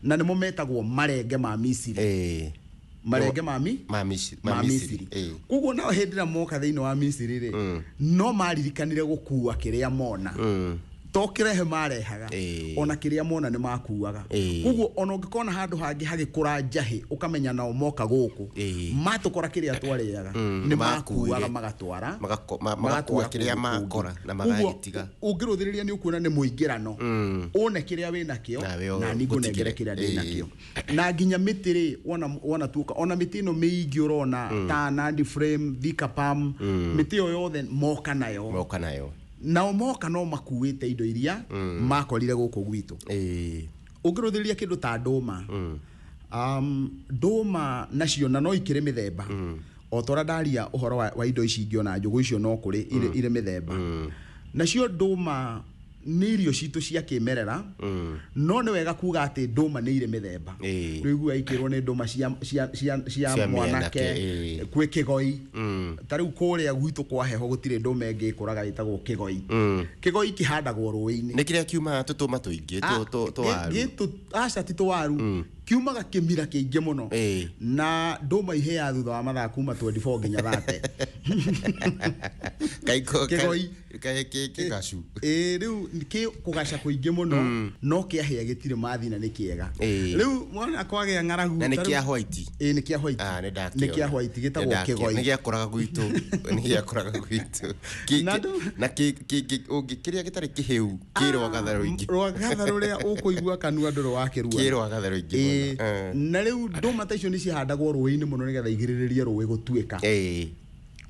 Na nĩmo metagwo marenge ma Misiri. Marenge ma Misiri. Koguo nao hĩndĩ ĩrĩa moka thĩinĩ wa Misiri rĩ, no maririkanire gũkua kĩrĩa mona. To kĩrehe marehaga, ona kĩrĩa mona nĩ makuaga. Koguo ona ũngĩkona handũ hangĩ hagĩkũra njahĩ, ũkamenya nao moka gũkũ, matũkora kĩrĩa twarĩaga, nĩ makuaga magatwara, magakua kĩrĩa makora na magagĩtiga. Ũngĩrũthĩrĩria nĩ ũkuona nĩ mũingĩrano, one kĩrĩa wĩnakĩo na niĩ ngũnengere kĩrĩa ndĩnakĩo. Na nginya mĩtĩ rĩ, wona tuoka, ona mĩtĩ ĩno mĩingĩ ũrona ta Nandi frame, Thika palm, mĩtĩ ĩyo yothe moka nayo. Nao moka no makuĩte indo iria makorire gũkũ gwitũ. Ũngĩrũthĩrĩria kĩndũ ta ndũma, ndũma nacio na no ikĩrĩ mĩthemba. O ta ũrĩa ndaria ũhoro wa indo ici ingĩ ona njũgũ icio no kũrĩ irĩ mĩthemba. Nacio ndũma nĩ irio citũ cia kĩmerera, no nĩ wega kuga atĩ ndũma nĩ irĩ mĩthemba. Rĩu ikĩrwo nĩ ndũma cia mwanake, kwĩ kĩgoi. Ta rĩu kũrĩa gwitũ kwa heho gũtirĩ ndũma ĩngĩ ĩkũraga ĩtagwo kĩgoi. Kĩgoi kĩhandagwo rũĩ-inĩ. Nĩ kĩrĩa kiumaga tũtũma tũingĩ, tũwaru. Aca ti tũwaru. Kiumaga kĩmira kĩingĩ mũno. Na ndũma ihĩaga thutha wa mathaa kuma 24 nginya 30. Kĩgoi. Kĩgacu. Rĩu kũgaca kũingĩ mũno, no kĩahĩa gĩtirĩ mathina nĩ kĩega. Rĩu mwana kwagĩa ng'aragu. Na nĩ kĩa white. Nĩ kĩa white. Nĩ kĩa white gĩtagwo kĩgoi. Nĩ gĩakũraga gwitũ. Nĩ gĩakũraga gwitũ. Na ũngĩkĩrĩa gĩtarĩ kĩhĩu, kĩrwagatha rũingĩ. Rwagatha rũrĩa ũkũigua kanua ndũrĩ wakĩrua. Kĩrwagatha rũingĩ mũno. Na rĩu ndũma ta icio nĩ cihandagwo rũĩ-inĩ mũno nĩgetha igirĩrĩrie rũĩ gũtuĩka.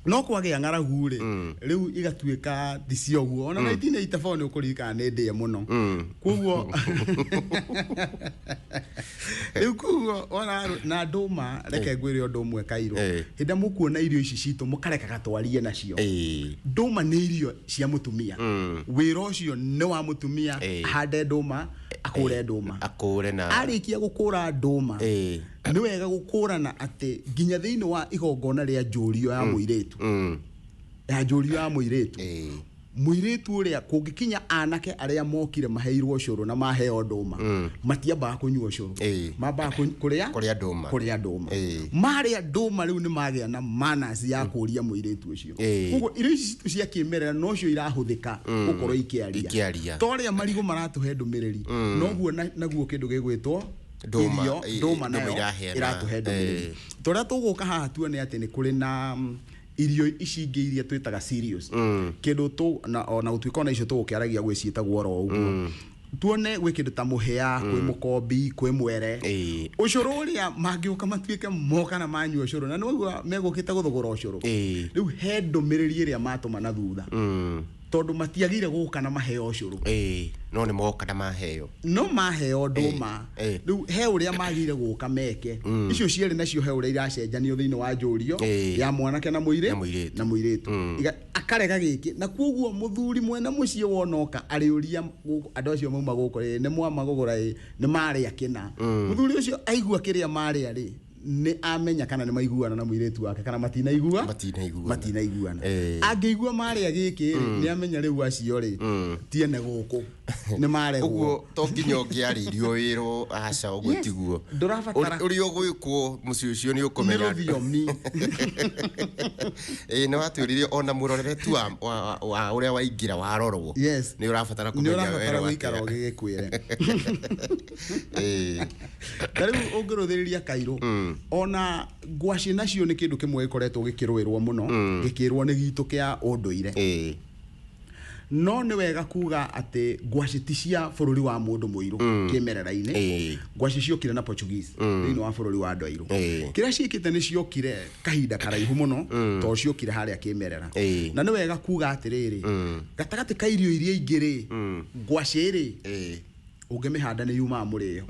No kwagĩa ng'aragu rĩ, rĩu igatuĩka ti cio ũguo. Ona 1984 nĩ ũkũririkana nĩ ndĩe mũno. Koguo rĩu koguo ona na ndũma, reke ngwĩre ũndũ ũmwe kairũ. Hĩndĩ ĩrĩa mũkuona irio ici citũ mũkarekaga twarie nacio. Ndũma nĩ irio cia mũtumia. Wĩra ũcio nĩ wa mũtumia, ahande ndũma, akũre ndũma. Akũre na arĩkia gũkũra ndũma, nĩ wega gũkũrana atĩ nginya thĩinĩ wa igongona rĩa njũrio ya mũirĩtu. Ya njũrio ya mũirĩtu. Mũirĩtu ũrĩa kũngĩkinya anake arĩa mokire maheirwo ũcũrũ na maheo ndũma, matiambaga kũnyua ũcũrũ. Mambaga kũrĩa Kũrĩa ndũma. Kũrĩa ndũma. Marĩa ndũma rĩu nĩ magĩa na manners ya kũria mũirĩtu ũcio. Koguo irio ici citũ cia kĩmerera nocio irahũthĩka gũkorwo ikĩaria. Ikĩaria. To ũrĩa marigũ maratũhe ndũmĩrĩri, noguo naguo kĩndũ gĩgwĩtwo Ndũma, irio, ndũma ndũma nayo iraheana. ĩratũhe ndũmĩrĩri. Tũrĩa tũgũka haha tuone atĩ nĩ kũrĩ na irio ici ingĩ iria twĩtaga cereals, kĩndũ tũ na ona gũtuĩka ona icio tũgũkĩaragia gwĩ ciĩtagwo oro ũguo, tuone gwĩ kĩndũ ta mũhĩa, kwĩ mũkombi, kwĩ mwere. Ũcũrũ ũrĩa mangĩũka matuĩke moka na manyua ũcũrũ na nĩwaigua megũkĩte gũthũgũra ũcũrũ. Rĩu he ndũmĩrĩri ĩrĩa matũma na thutha, tondũ matiagire gũka na maheo ũcũrũ. No nĩ moka na maheo. No maheo ndũma. Rĩu he ũrĩa magire gũka meke icio cierĩ, nacio he ũrĩa iracenjanio thĩinĩ wa njũrio ya mwanake na mũirĩ Na mũirĩtu. Na mũirĩtu. Akarega gĩkĩ, na kuoguo mũthuri mwene mũciĩ wonoka arĩũria andũ acio mauma gũkũ ĩ nĩ mwamagũgũra ĩ nĩ marĩa kĩna. Mũthuri ũcio aigua kĩrĩa marĩa rĩ, nĩ amenya kana nĩ maiguana na mũirĩtu wake kana matinaigua. Matinaiguana. Matinaiguana. Angĩigua marĩa gĩkĩ rĩ, nĩ amenya rĩu acio rĩ tiene gũkũ nĩ maregwo. Ũguo to nginya ũngĩarĩirio wĩrwo aca ũguo. Yes. Tiguo. Ndũrabatara. Ũrĩa ũgwĩkwo mũciĩ ũcio nĩ Nĩ ũkũmenya. rũthiomi. Ĩĩ, nĩ watwĩrire ona mũrorere tu wa ũrĩa waingĩra warorwo nĩ ũrabatara Nĩ kũmenya ũrabatara werwo gũikara atĩa. ũgĩgĩkwĩre. Ta rĩu ũngĩrũthĩrĩria kairũ, ona ngwacĩ nacio nĩ kĩndũ kĩmwe gĩkoretwo gĩkĩrũĩrwo mũno, gĩkĩrwo nĩ gitũ kĩa ũndũire. No nĩ wega kuga atĩ ngwacĩ ti cia bũrũri wa mũndũ mũirũ kĩmerera-inĩ. Ngwacĩ ciokire na Portuguese thĩinĩ wa bũrũri wa andũ airũ. Kĩrĩa ciĩkĩte nĩ ciokire kahinda karaihu mũno, tondũ ciokire harĩa kĩmerera. Na nĩ wega kuga atĩrĩrĩ, gatagatĩ ka irio iria ingĩ rĩ, ngwacĩ rĩ, ũngĩmĩhanda nĩ yumaga mũrĩo,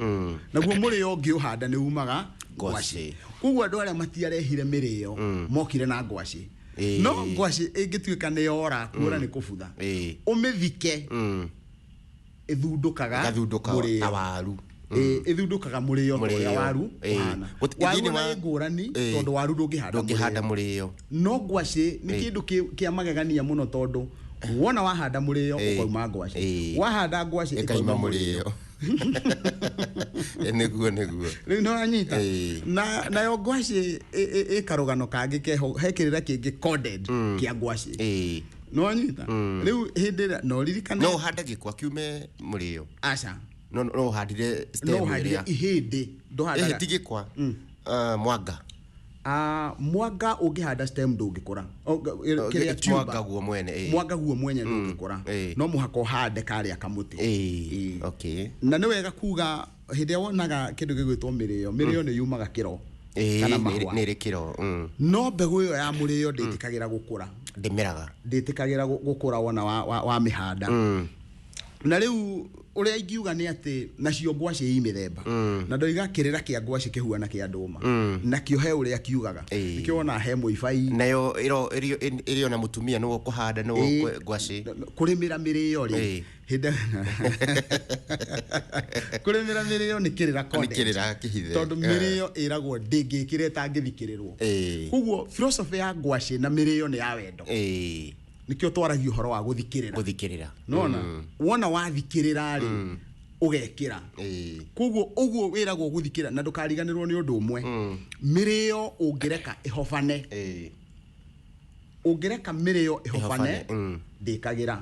naguo mũrĩo ũngĩũhanda nĩ umaga Ngwacĩ. ngwacĩ. Koguo andũ arĩa matiarehire mĩrĩo mokire na ngwacĩ. No ngwacĩ ĩngĩtuĩka nĩ yora, kuora nĩ kũbutha, ũmĩthike, ĩthundũkaga Ĩgathundũka mũrĩo. ta waru. Ĩthundũkaga mũrĩo ta ũrĩa Mũrĩo. waru ũhana. Waru Thĩinĩ ona ĩ ngũrani, tondũ waru ndũngĩhanda ndũngĩhanda mũrĩo. mũrĩo. No ngwacĩ nĩ kĩndũ kĩa magegania mũno, tondũ wona wahanda mũrĩo ũkauma ngwacĩ, wahanda ngwacĩ ĩkaima mũrĩo. Nĩguo. Rĩu nĩ wanyita. Na nayo ngwacĩ ĩ karũgano kangĩ keho, he kĩrĩra kĩngĩ coded kĩa ngwacĩ. Nĩ wanyita? Rĩu hĩndĩ ĩrĩa no ririkane. No ũhande gĩkwa kiume mũrĩo? Aca. No ũhandire No stem ũhandire ĩrĩa ihĩndĩ, ndũhandaga. Ti gĩkwa. Ah, mwanga. Ah, mwanga ũngĩhanda stem ndũngĩkũra. Kĩrĩa tuber. Mwanga guo mwene. Mwanga guo mwenye ndũngĩkũra. No mũhaka ũhande karĩa kamũtĩ. Na nĩ wega kuga hĩndĩ ĩrĩa wonaga kĩndũ gĩgwĩtwo mĩrĩo, mĩrĩo nĩ yumaga kĩro kana mahũa. Nĩ ĩrĩ kĩro. No mbegũ ĩyo ya mũrĩo ndĩtĩkagĩra gũkũra. Ndĩmeraga. Ndĩtĩkagĩra gũkũra wona wa mĩhanda. Na rĩu ũrĩa ingiuga nĩ atĩ nacio ngwacĩ i mĩthemba, na ndoiga kĩrĩra kĩa ngwacĩ kĩhuana kĩa ndũma, nakĩo he ũrĩa kiugaga. Nĩkĩo wona he mũibai. Nayo ĩrĩ ona mũtumia nĩwe ũkũhanda nĩwe ngwacĩ. Kũrĩmĩra mĩrĩo rĩ, hĩndĩ kũrĩmĩra mĩrĩo nĩ kĩrĩra Nĩ coded. kĩrĩra kĩhithe. Tondũ mĩrĩo ĩragwo ndĩngĩkĩra ĩtangĩthikĩrĩrwo. Koguo philosophy ya ngwacĩ na mĩrĩo nĩ ya wendo. Nĩkĩo twaragia ũhoro wa gũthikĩrĩra. Gũthikĩrĩra. Nona wona wathikĩrĩra rĩ, ũgekĩra. Koguo ũguo wĩragwo gũthikĩra, na ndũkariganĩrwo nĩ ũndũ ũmwe, mĩrĩo ũngĩreka ĩhobane, ũngĩreka mĩrĩo ĩhobane, ĩhobane, ndĩkagĩra.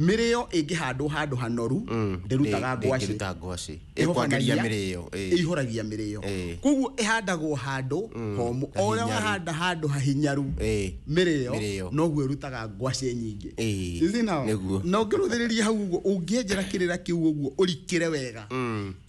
Mĩrĩo ĩngĩhandwo handũ hanoru ndĩrutaga ngwacĩ. Ndĩngĩruta ngwacĩ. Ĩkwagĩria Ĩhobanagia, mĩrĩo. Ĩihũragia mĩrĩo. Koguo ĩhandagwo handũ homũ. O ũrĩa Hahinyaru. wahanda handũ hahinyaru mĩrĩo, Mĩrĩo. noguo ĩrutaga ngwacĩ nyingĩ. You see now? Nĩguo. Na ũngĩrũthĩrĩria hau ũguo, ũngĩenjera kĩrĩra kĩu ũguo ũrikĩre wega,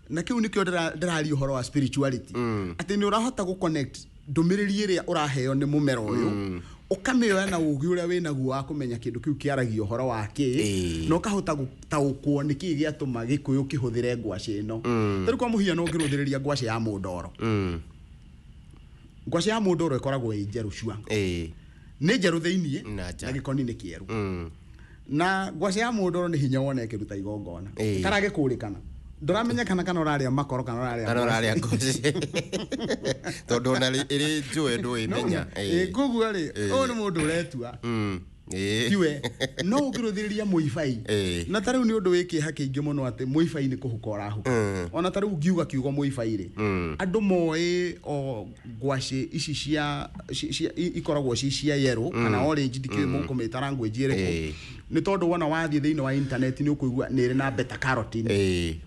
na kĩu nĩkĩo ndĩraria ũhoro wa spirituality, atĩ nĩ ũrahota gũ-connect ndũmĩrĩri ĩrĩa ũraheo nĩ mũmera ũyũ, ũkamĩoya na ũgĩ ũrĩa wĩnaguo wa kũmenya kĩndũ kĩu kĩaragia ũhoro wa kĩ, na ũkahota gũtaũkwo nĩkĩ gĩatũma gĩkũyũ kĩhũthĩre ngwacĩ ĩno. Ta rĩu kwa mũhiano, ũngĩrũthĩrĩria ngwacĩ ya mũndoro, ngwacĩ ya mũndoro ĩkoragwo ĩ njerũ cua. Nĩ njerũ thĩiniĩ Na nja. na gĩkoni nĩ kĩerũ. Na ngwacĩ ya mũndoro nĩ hinya wone ĩkĩruta igongona. Karagĩkũrĩkana, ndũramenya kana ũrarĩa makoro kana ũrarĩa Kana ngwacĩ. ũrarĩa ngwacĩ, tondũ ona ĩrĩ njũĩ ndũĩmenya. Koguo rĩ, ũyũ nĩ mũndũ ũretua. Tiwe no ũngĩrũthĩrĩria mũibai. Na ta rĩu nĩ ũndũ wĩ kĩeha kĩingĩ mũno atĩ mũibai nĩ kũhuka ũrahuka. Ona ta rĩu ngiuga kiugo mũibai rĩ, andũ moĩ o ngwacĩ ici cia ikoragwo ci cia yellow kana orange, ndikĩũĩ mũkũmĩta language ĩrĩkũ, nĩ tondũ wona wathiĩ thĩinĩ wa internet nĩ ũkũigua nĩ ĩrĩ na beta carotene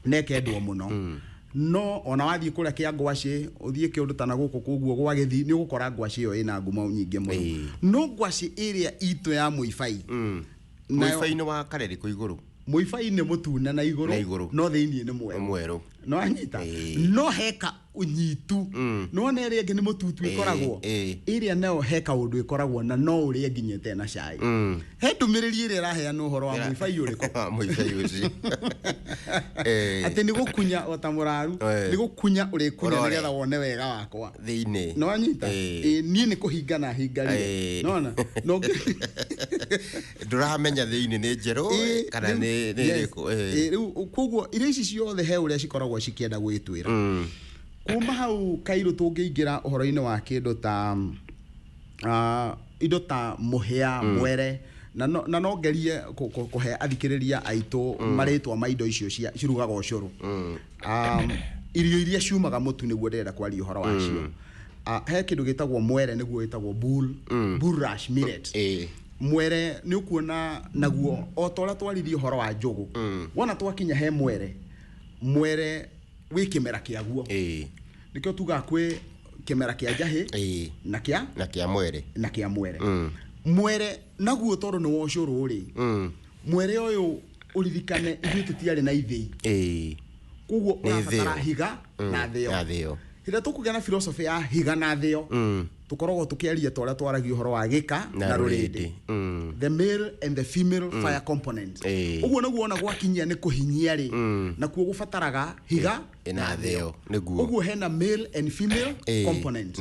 nekendwo mũno. No ona wathiĩ kũrĩa kĩa ngwacĩ, ũthiĩ kĩũndũ ta na gũkũ koguo gwa gĩthii, nĩ ũgũkora ngwacĩ ĩyo ĩna ngumo nyingĩ mũno. No ngwacĩ ĩrĩa itũ ya mũibai, mũibai-inĩ wa kareri kũ igũrũ, mũibai nĩ mũtune na igũrũ, no thĩinĩ nĩ mwerũ. No anyita no heka unyitu no na ĩrĩa ĩngĩ nĩ mũtutu ĩkoragwo ĩrĩa nayo he kaũndũ ĩkoragwo na no ũrĩe nginya ĩte na cai. He ndũmĩrĩri ĩrĩa ĩraheana ũhoro wa mũibai ũrĩkũ? Mũibai ũcio atĩ nĩ gũkunya o ta mũraru, nĩ gũkunya ũrĩkunya nĩgetha wone wega wakwa thĩinĩ. No anyita niĩ nĩ kũhinga na hingarire nona no ndũramenya thĩinĩ nĩ njerũ kana nĩ ĩrĩkũ. Rĩu koguo irio ici ciothe he ũrĩa cikoragwo cikĩenda gwĩtwĩra. Kuma hau Kairũ tũngĩingĩra ũhoro-inĩ wa kĩndũ ta indo ta mũhĩa, mwere, na no ngerie kũhe athikĩrĩria aitũ marĩtwa ma indo icio cirugagwo ũcũrũ. Irio iria ciumaga mũtu nĩguo ndĩrenda kwaria ũhoro wacio. He kĩndũ gĩtagwo mwere, nĩguo wĩtagwo bull rush millet. Mwere nĩ ũkuona naguo o ta ũrĩa twaririe ũhoro wa njũgũ. Wona twakinya he mwere, mwere wĩ kĩmera kĩaguo. Nĩkĩo tugaga kwĩ kĩmera kĩa njahĩ na kĩa na kĩa mwere, na kĩa mwere. Mwere naguo tondũ nĩ wa ũcũrũ rĩ, mwere ũyũ ũririkane ithuĩ tũtiarĩ na ithĩi, koguo ũrabatara higa na thĩo. Hĩndĩ ĩrĩa tũkũgĩa na philosophy ya higa na thĩo, tũkoragwo tũkĩaria ta ũrĩa twaragia ũhoro wa gĩka na rũrĩndĩ, the male and the female fire component. Ũguo nĩguo ona gwakinyia nĩ kũhinyia rĩ, nakuo gũbataraga higa na thĩo. Ũguo hena male and female component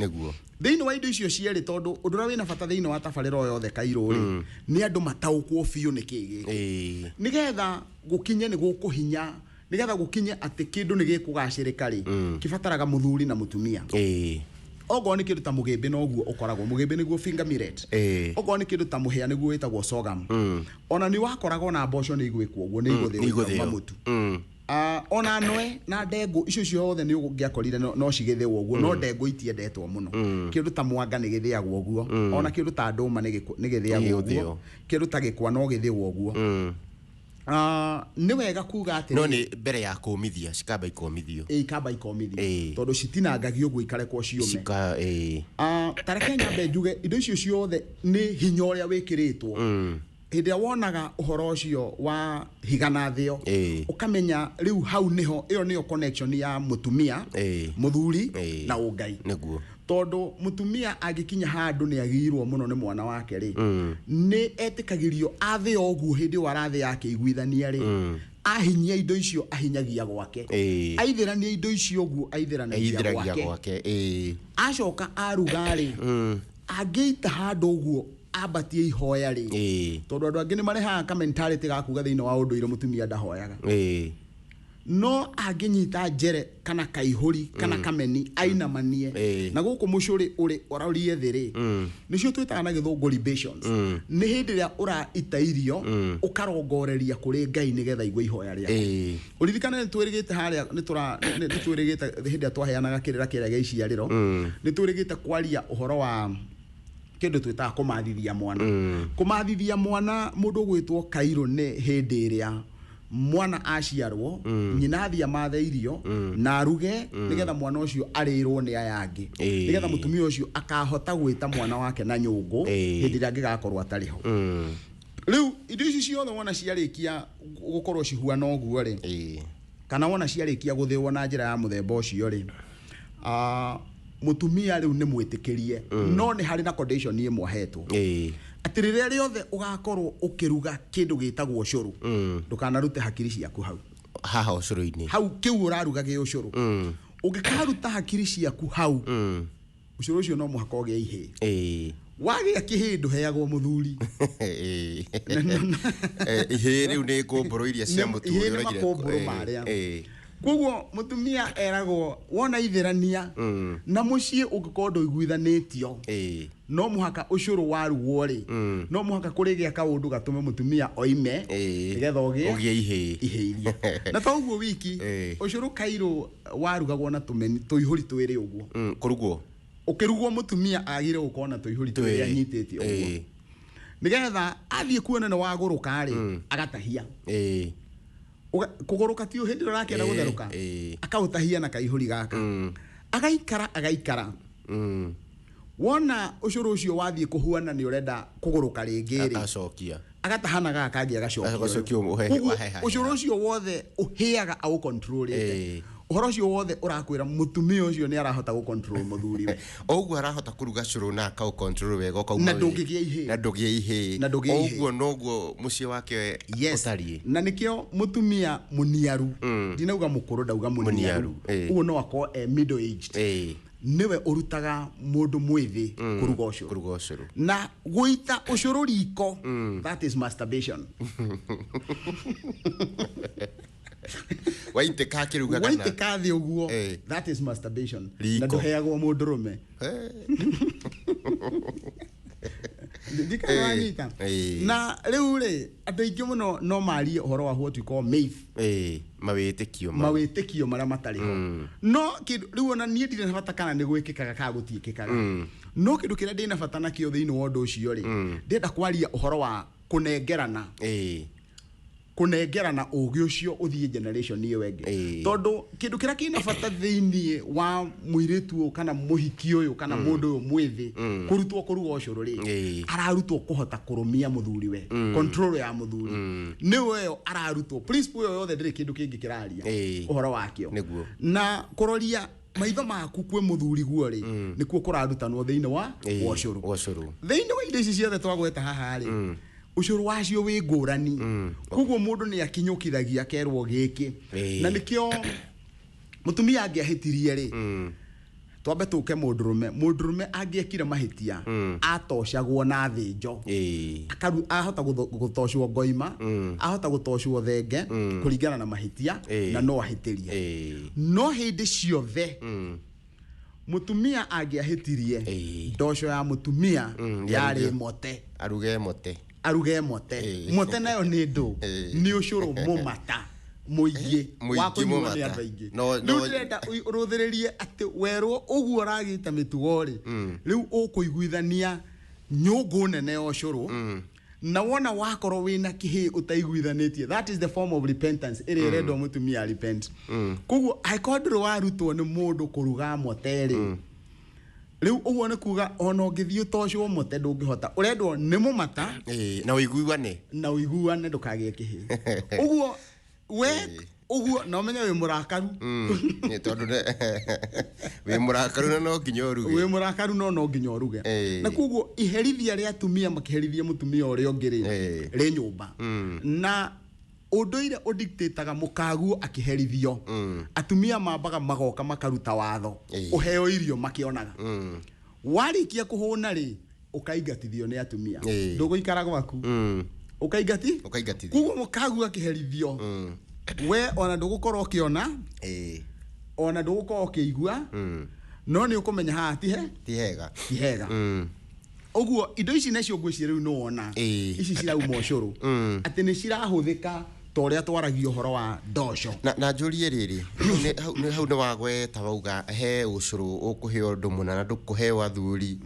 thĩinĩ wa indo icio cierĩ, tondũ ũndũ ũrĩa wĩna bata thĩinĩ wa tabarĩra o yothe Kairũ rĩ, nĩ andũ mataũkwo biũ nĩ kĩĩ gĩkĩ, nĩgetha gũkinye nĩ gũkũhinya, nĩgetha gũkinye atĩ kĩndũ nĩ gĩkũgacĩrĩka rĩ, kĩbataraga mũthuri na mũtumia. Okorwo nĩ kĩndũ ta mũgĩmbĩ noguo ũkoragwo, mũgĩmbĩ nĩguo finger millet. Okorwo nĩ kĩndũ ta mũhĩa nĩguo wĩtagwo sorghum. Ona nĩ wakoragwo na mboco nĩ igwĩkwo ũguo, nĩ igũthĩo ikauma mũtu. Ona noe na ndengũ icio ciothe nĩ ũngĩakorire no cigĩthĩo ũguo, no ndengũ itiendetwo mũno. Kĩndũ ta mwanga nĩ gĩthĩagwo ũguo, ona kĩndũ ta ndũma nĩ gĩthĩagwo ũguo, kĩndũ ta gĩkwa no gĩthĩo ũguo. Nĩ wega kuga atĩ no nĩ mbere ya kũmithia cikamba ikomithio, ikamba ikomithio tondũ citinangagio ũguo ikarekwo ciũme. Ta reke nyambe njuge indo icio ciothe nĩ hinya ũrĩa wĩkĩrĩtwo. Hĩndĩ ĩrĩa wonaga ũhoro ũcio wa higa na thĩo, ũkamenya rĩu hau nĩho ĩyo nĩyo connection ya mũtumia, mũthuri na ũngai. Nĩguo tondũ mũtumia angĩkinya handũ nĩ agĩirwo mũno nĩ mwana wake rĩ, nĩ etĩkagĩrio athĩo ũguo hĩndĩ ĩyo arathĩa akĩiguithania rĩ, ahinyia indo icio ahinyagia gwake, aithĩrania indo icio ũguo aithĩranagia gwake, acoka aruga rĩ, angĩita handũ ũguo ambatie ihoya rĩ, tondũ andũ angĩ nĩ marehaga ka mentality ga kuga thĩinĩ wa ũndũire mũtumia ndahoyaga. No angĩnyita njere kana kaihũri kana kameni ainamanie na gũkũ mũcũrĩ ũrĩ ũrorie thĩ rĩ, nĩcio twĩtaga na gĩthũngũ libations. Nĩ hĩndĩ ĩrĩa ũraita irio ũkarongoreria kũrĩ Ngai nĩgetha igue ihoya rĩaku. Ũririkane nĩ twĩrĩgĩte harĩa, nĩ twĩrĩgĩte hĩndĩ ĩrĩa twaheanaga kĩrĩra kĩrĩa gĩa iciarĩro, nĩ twĩrĩgĩte kwaria ũhoro wa kĩndũ twĩtaga kũmathithia mwana. Kũmathithia mwana mũndũ ũgwĩtwo Kairũ nĩ hĩndĩ ĩrĩa mwana aciarwo, nyina athiĩ amathe irio na aruge nĩgetha mwana ũcio arĩrwo nĩ aya angĩ, nĩgetha mũtumia ũcio akahota gwĩta mwana wake na nyũngũ hĩndĩ ĩrĩa angĩgakorwo atarĩ ho. Rĩu indo ici ciothe wona ciarĩkia gũkorwo cihuana ũguo rĩ, kana wona ciarĩkia gũthĩo na njĩra ya mũthemba ũcio rĩ, mũtumia rĩu nĩ mwĩtĩkĩrie, no nĩ harĩ na condition ĩmwe ahetwo, atĩ rĩrĩa rĩothe ũgakorwo ũkĩruga kĩndũ gĩtagwo ũcũrũ, ndũkanarute hakiri ciaku hau haha ũcũrũ-inĩ, hau kĩu ũraruga gĩ ũcũrũ. Ũngĩkaruta hakiri ciaku hau, ũcũrũ ũcio no mũhaka ũgĩe ihĩĩ. Wagĩa kĩhĩĩ ndũheagwo mũthuri. Ihĩĩ rĩu nĩ ngũmbũrũ iria cia mũtu, ihĩĩ nĩ makũmbũrũ marĩa. Koguo mũtumia eragwo wona ithĩrania na mũciĩ ũngĩkorwo ndũiguithanĩtio, No mũhaka ũcũrũ warugwo rĩ, no mũhaka kũrĩgĩa kaũndũ gatũme mũtumia oime nĩgetha ũgĩe ũgĩe ihĩĩ. Ihĩĩ iria na to ũguo wiki. Ũcũrũ kairũ warugagwo na tũmeni tũihũri twĩrĩ ũguo. Kũrugwo. Ũkĩrugwo mũtumia agire gũkorwo na tũihũri twĩrĩ anyitĩte ũguo, nĩgetha athiĩ kuona nĩ wagũrũka rĩ, agatahia. Kũgũrũka ti hĩndĩ ĩrĩa ũrakĩenda gũtherũka. Akaũtahia na kaihũri gaka, agaikara agaikara. Wona ũcũrũ ũcio wathiĩ kũhuana nĩ ũrenda kũgũrũka rĩngĩ rĩ, Agacokia. Agatahana gaka kangĩ agacokia. Agacokia. Koguo, waheha. ũcũrũ ũcio wothe ũhĩaga aũcontrolĩte. Ũhoro ũcio wothe ũrakwĩra mũtumia ũcio nĩ arahota gũcontrol mũthuriwe. O ũguo arahota kũruga cũrũ na akaũcontrol wega ũkauma Na ndũngĩgĩa ihĩĩ. Na ndũgĩe ihĩĩ. Na ndũgĩe ihĩĩ. O ũguo noguo mũciĩ wake ũtariĩ. Na nĩkĩo mũtumia mũniaru, ndinauga mũkũrũ, ndauga mũniaru, Mũniaru, ũguo no akorwo e middle aged, nĩwe ũrutaga mũndũ mwĩthĩ kũruga ũcũrũ. Kũruga ũcũrũ. Na gũita ũcũrũ riko, that is masturbation. Waitĩka akĩruga kana Waitĩka thĩ ũguo, that is masturbation. Riko. Na ndũheagwo mũndũrũme. Ndikawanyita. Na rĩu rĩ, andũ aingĩ mũno no marie ũhoro wa what we call myth. Mawĩtĩkio mau. Mawĩtĩkio marĩa matarĩ ho, no kĩndũ rĩu ona niĩ ndirĩ na bata kana nĩ gwĩkĩkaga kana gũtiĩkĩkaga, no kĩndũ kĩrĩa ndĩna bata nakĩo thĩinĩ wa ũndũ ũcio rĩ, ndĩrenda kwaria ũhoro wa kũnengerana, kũnengerana ũgĩ ũcio ũthiĩ generation ĩyo ĩngĩ. Tondũ kĩndũ kĩrĩa kĩna bata thĩinĩ wa mũirĩtu ũyũ kana mũhiki ũyũ kana mũndũ ũyũ mwĩthĩ kũrutwo kũruga ũcũrũ rĩ, ararutwo kũhota kũrũmia mũthuriwe, control ya mũthuri nĩwe ĩyo ararutwo. Principle ĩyo yothe ndĩrĩ kĩndũ kĩngĩ kĩraria ũhoro wakĩo. Na kũroria maitho maku kwĩ mũthuri guo rĩ, nĩkuo kũrarutanwo thĩinĩ wa wa ũcũrũ. Wa ũcũrũ. Thĩinĩ wa indo ici ciothe twagweta haha rĩ, ũcũrũ wacio wĩ ngũrani, koguo mũndũ nĩ akinyũkithagia akerwo gĩkĩ. Na nĩkĩo mũtumia angĩahĩtirie rĩ, twambe tũke mũndũrũme, mũndũrũme angĩekire mahĩtia atocagwo na thĩnjo. Akaru ahota gũtocwo ngoima, ahota gũtocwo thenge, kũringana na mahĩtia. Na no ahĩtĩrie, no hĩndĩ ciothe mũtumia angĩahĩtirie, ndoco ya mũtumia yarĩ mote. Aruge mote. Aruge mote. Mote nayo nĩ ndũ? Nĩ ũcũrũ mũmata mũingĩ Mũingĩ wa kũnyuo nĩ mũmata. andũ aingĩ. No- Rĩu ndĩrenda ũrũthĩrĩrie atĩ werwo ũguo ũragĩte mĩtugo rĩ, rĩu ũkũiguithania nyũngũ nene ya ũcũrũ, na wona wakorwo wĩna kĩhĩ ũtaiguithanĩtie, that is the form of repentance ĩrĩa ĩrendwo mũtumia repent. Koguo angĩkorwo ndũrĩ warutwo nĩ mũndũ kũruga mote rĩ, rĩu ũguo nĩ kuga ona ũngĩthiĩ ũtocwo mote ndũngĩhota, ũrendwo nĩ mũmata. Na ũiguane. Na ũiguane, ndũkagĩe kĩhĩ ũguo we ũguo na ũmenye wĩ mũrakaru. Nĩ tondũ wĩ mũrakaru na no nginya ũruge. Wĩ mũrakaru no no nginya ũruge. Na koguo iherithia rĩa atumia makĩherithia mũtumia ũrĩa ũngĩ rĩ, rĩ nyũmba na ũndũire ũdictataga mũkaguo akĩherithio, atumia mambaga magoka makaruta watho, ũheo irio makĩonaga. Warĩkia kũhũna rĩ, ũkaingatithio nĩ atumia. Ndũgũikara gwaku, ũkaingati. Ũkaingatithio. Koguo mũkaguo akĩherithio, we ona ndũgũkorwo ũkĩona, ona ndũgũkorwo ũkĩigua, no nĩ ũkũmenya haha ti he Ti hega. Ti hega. Ũguo indo ici nacio ngwĩciria rĩu nĩwona ici cirauma ũcũrũ, atĩ nĩ cirahũthĩka ta ũrĩa twaragia ũhoro wa ndoco. Na njũrie rĩrĩ, hau nĩ wagweta wauga he ũcũrũ ũkũheo ũndũ mũna na ndũkũheo athuri,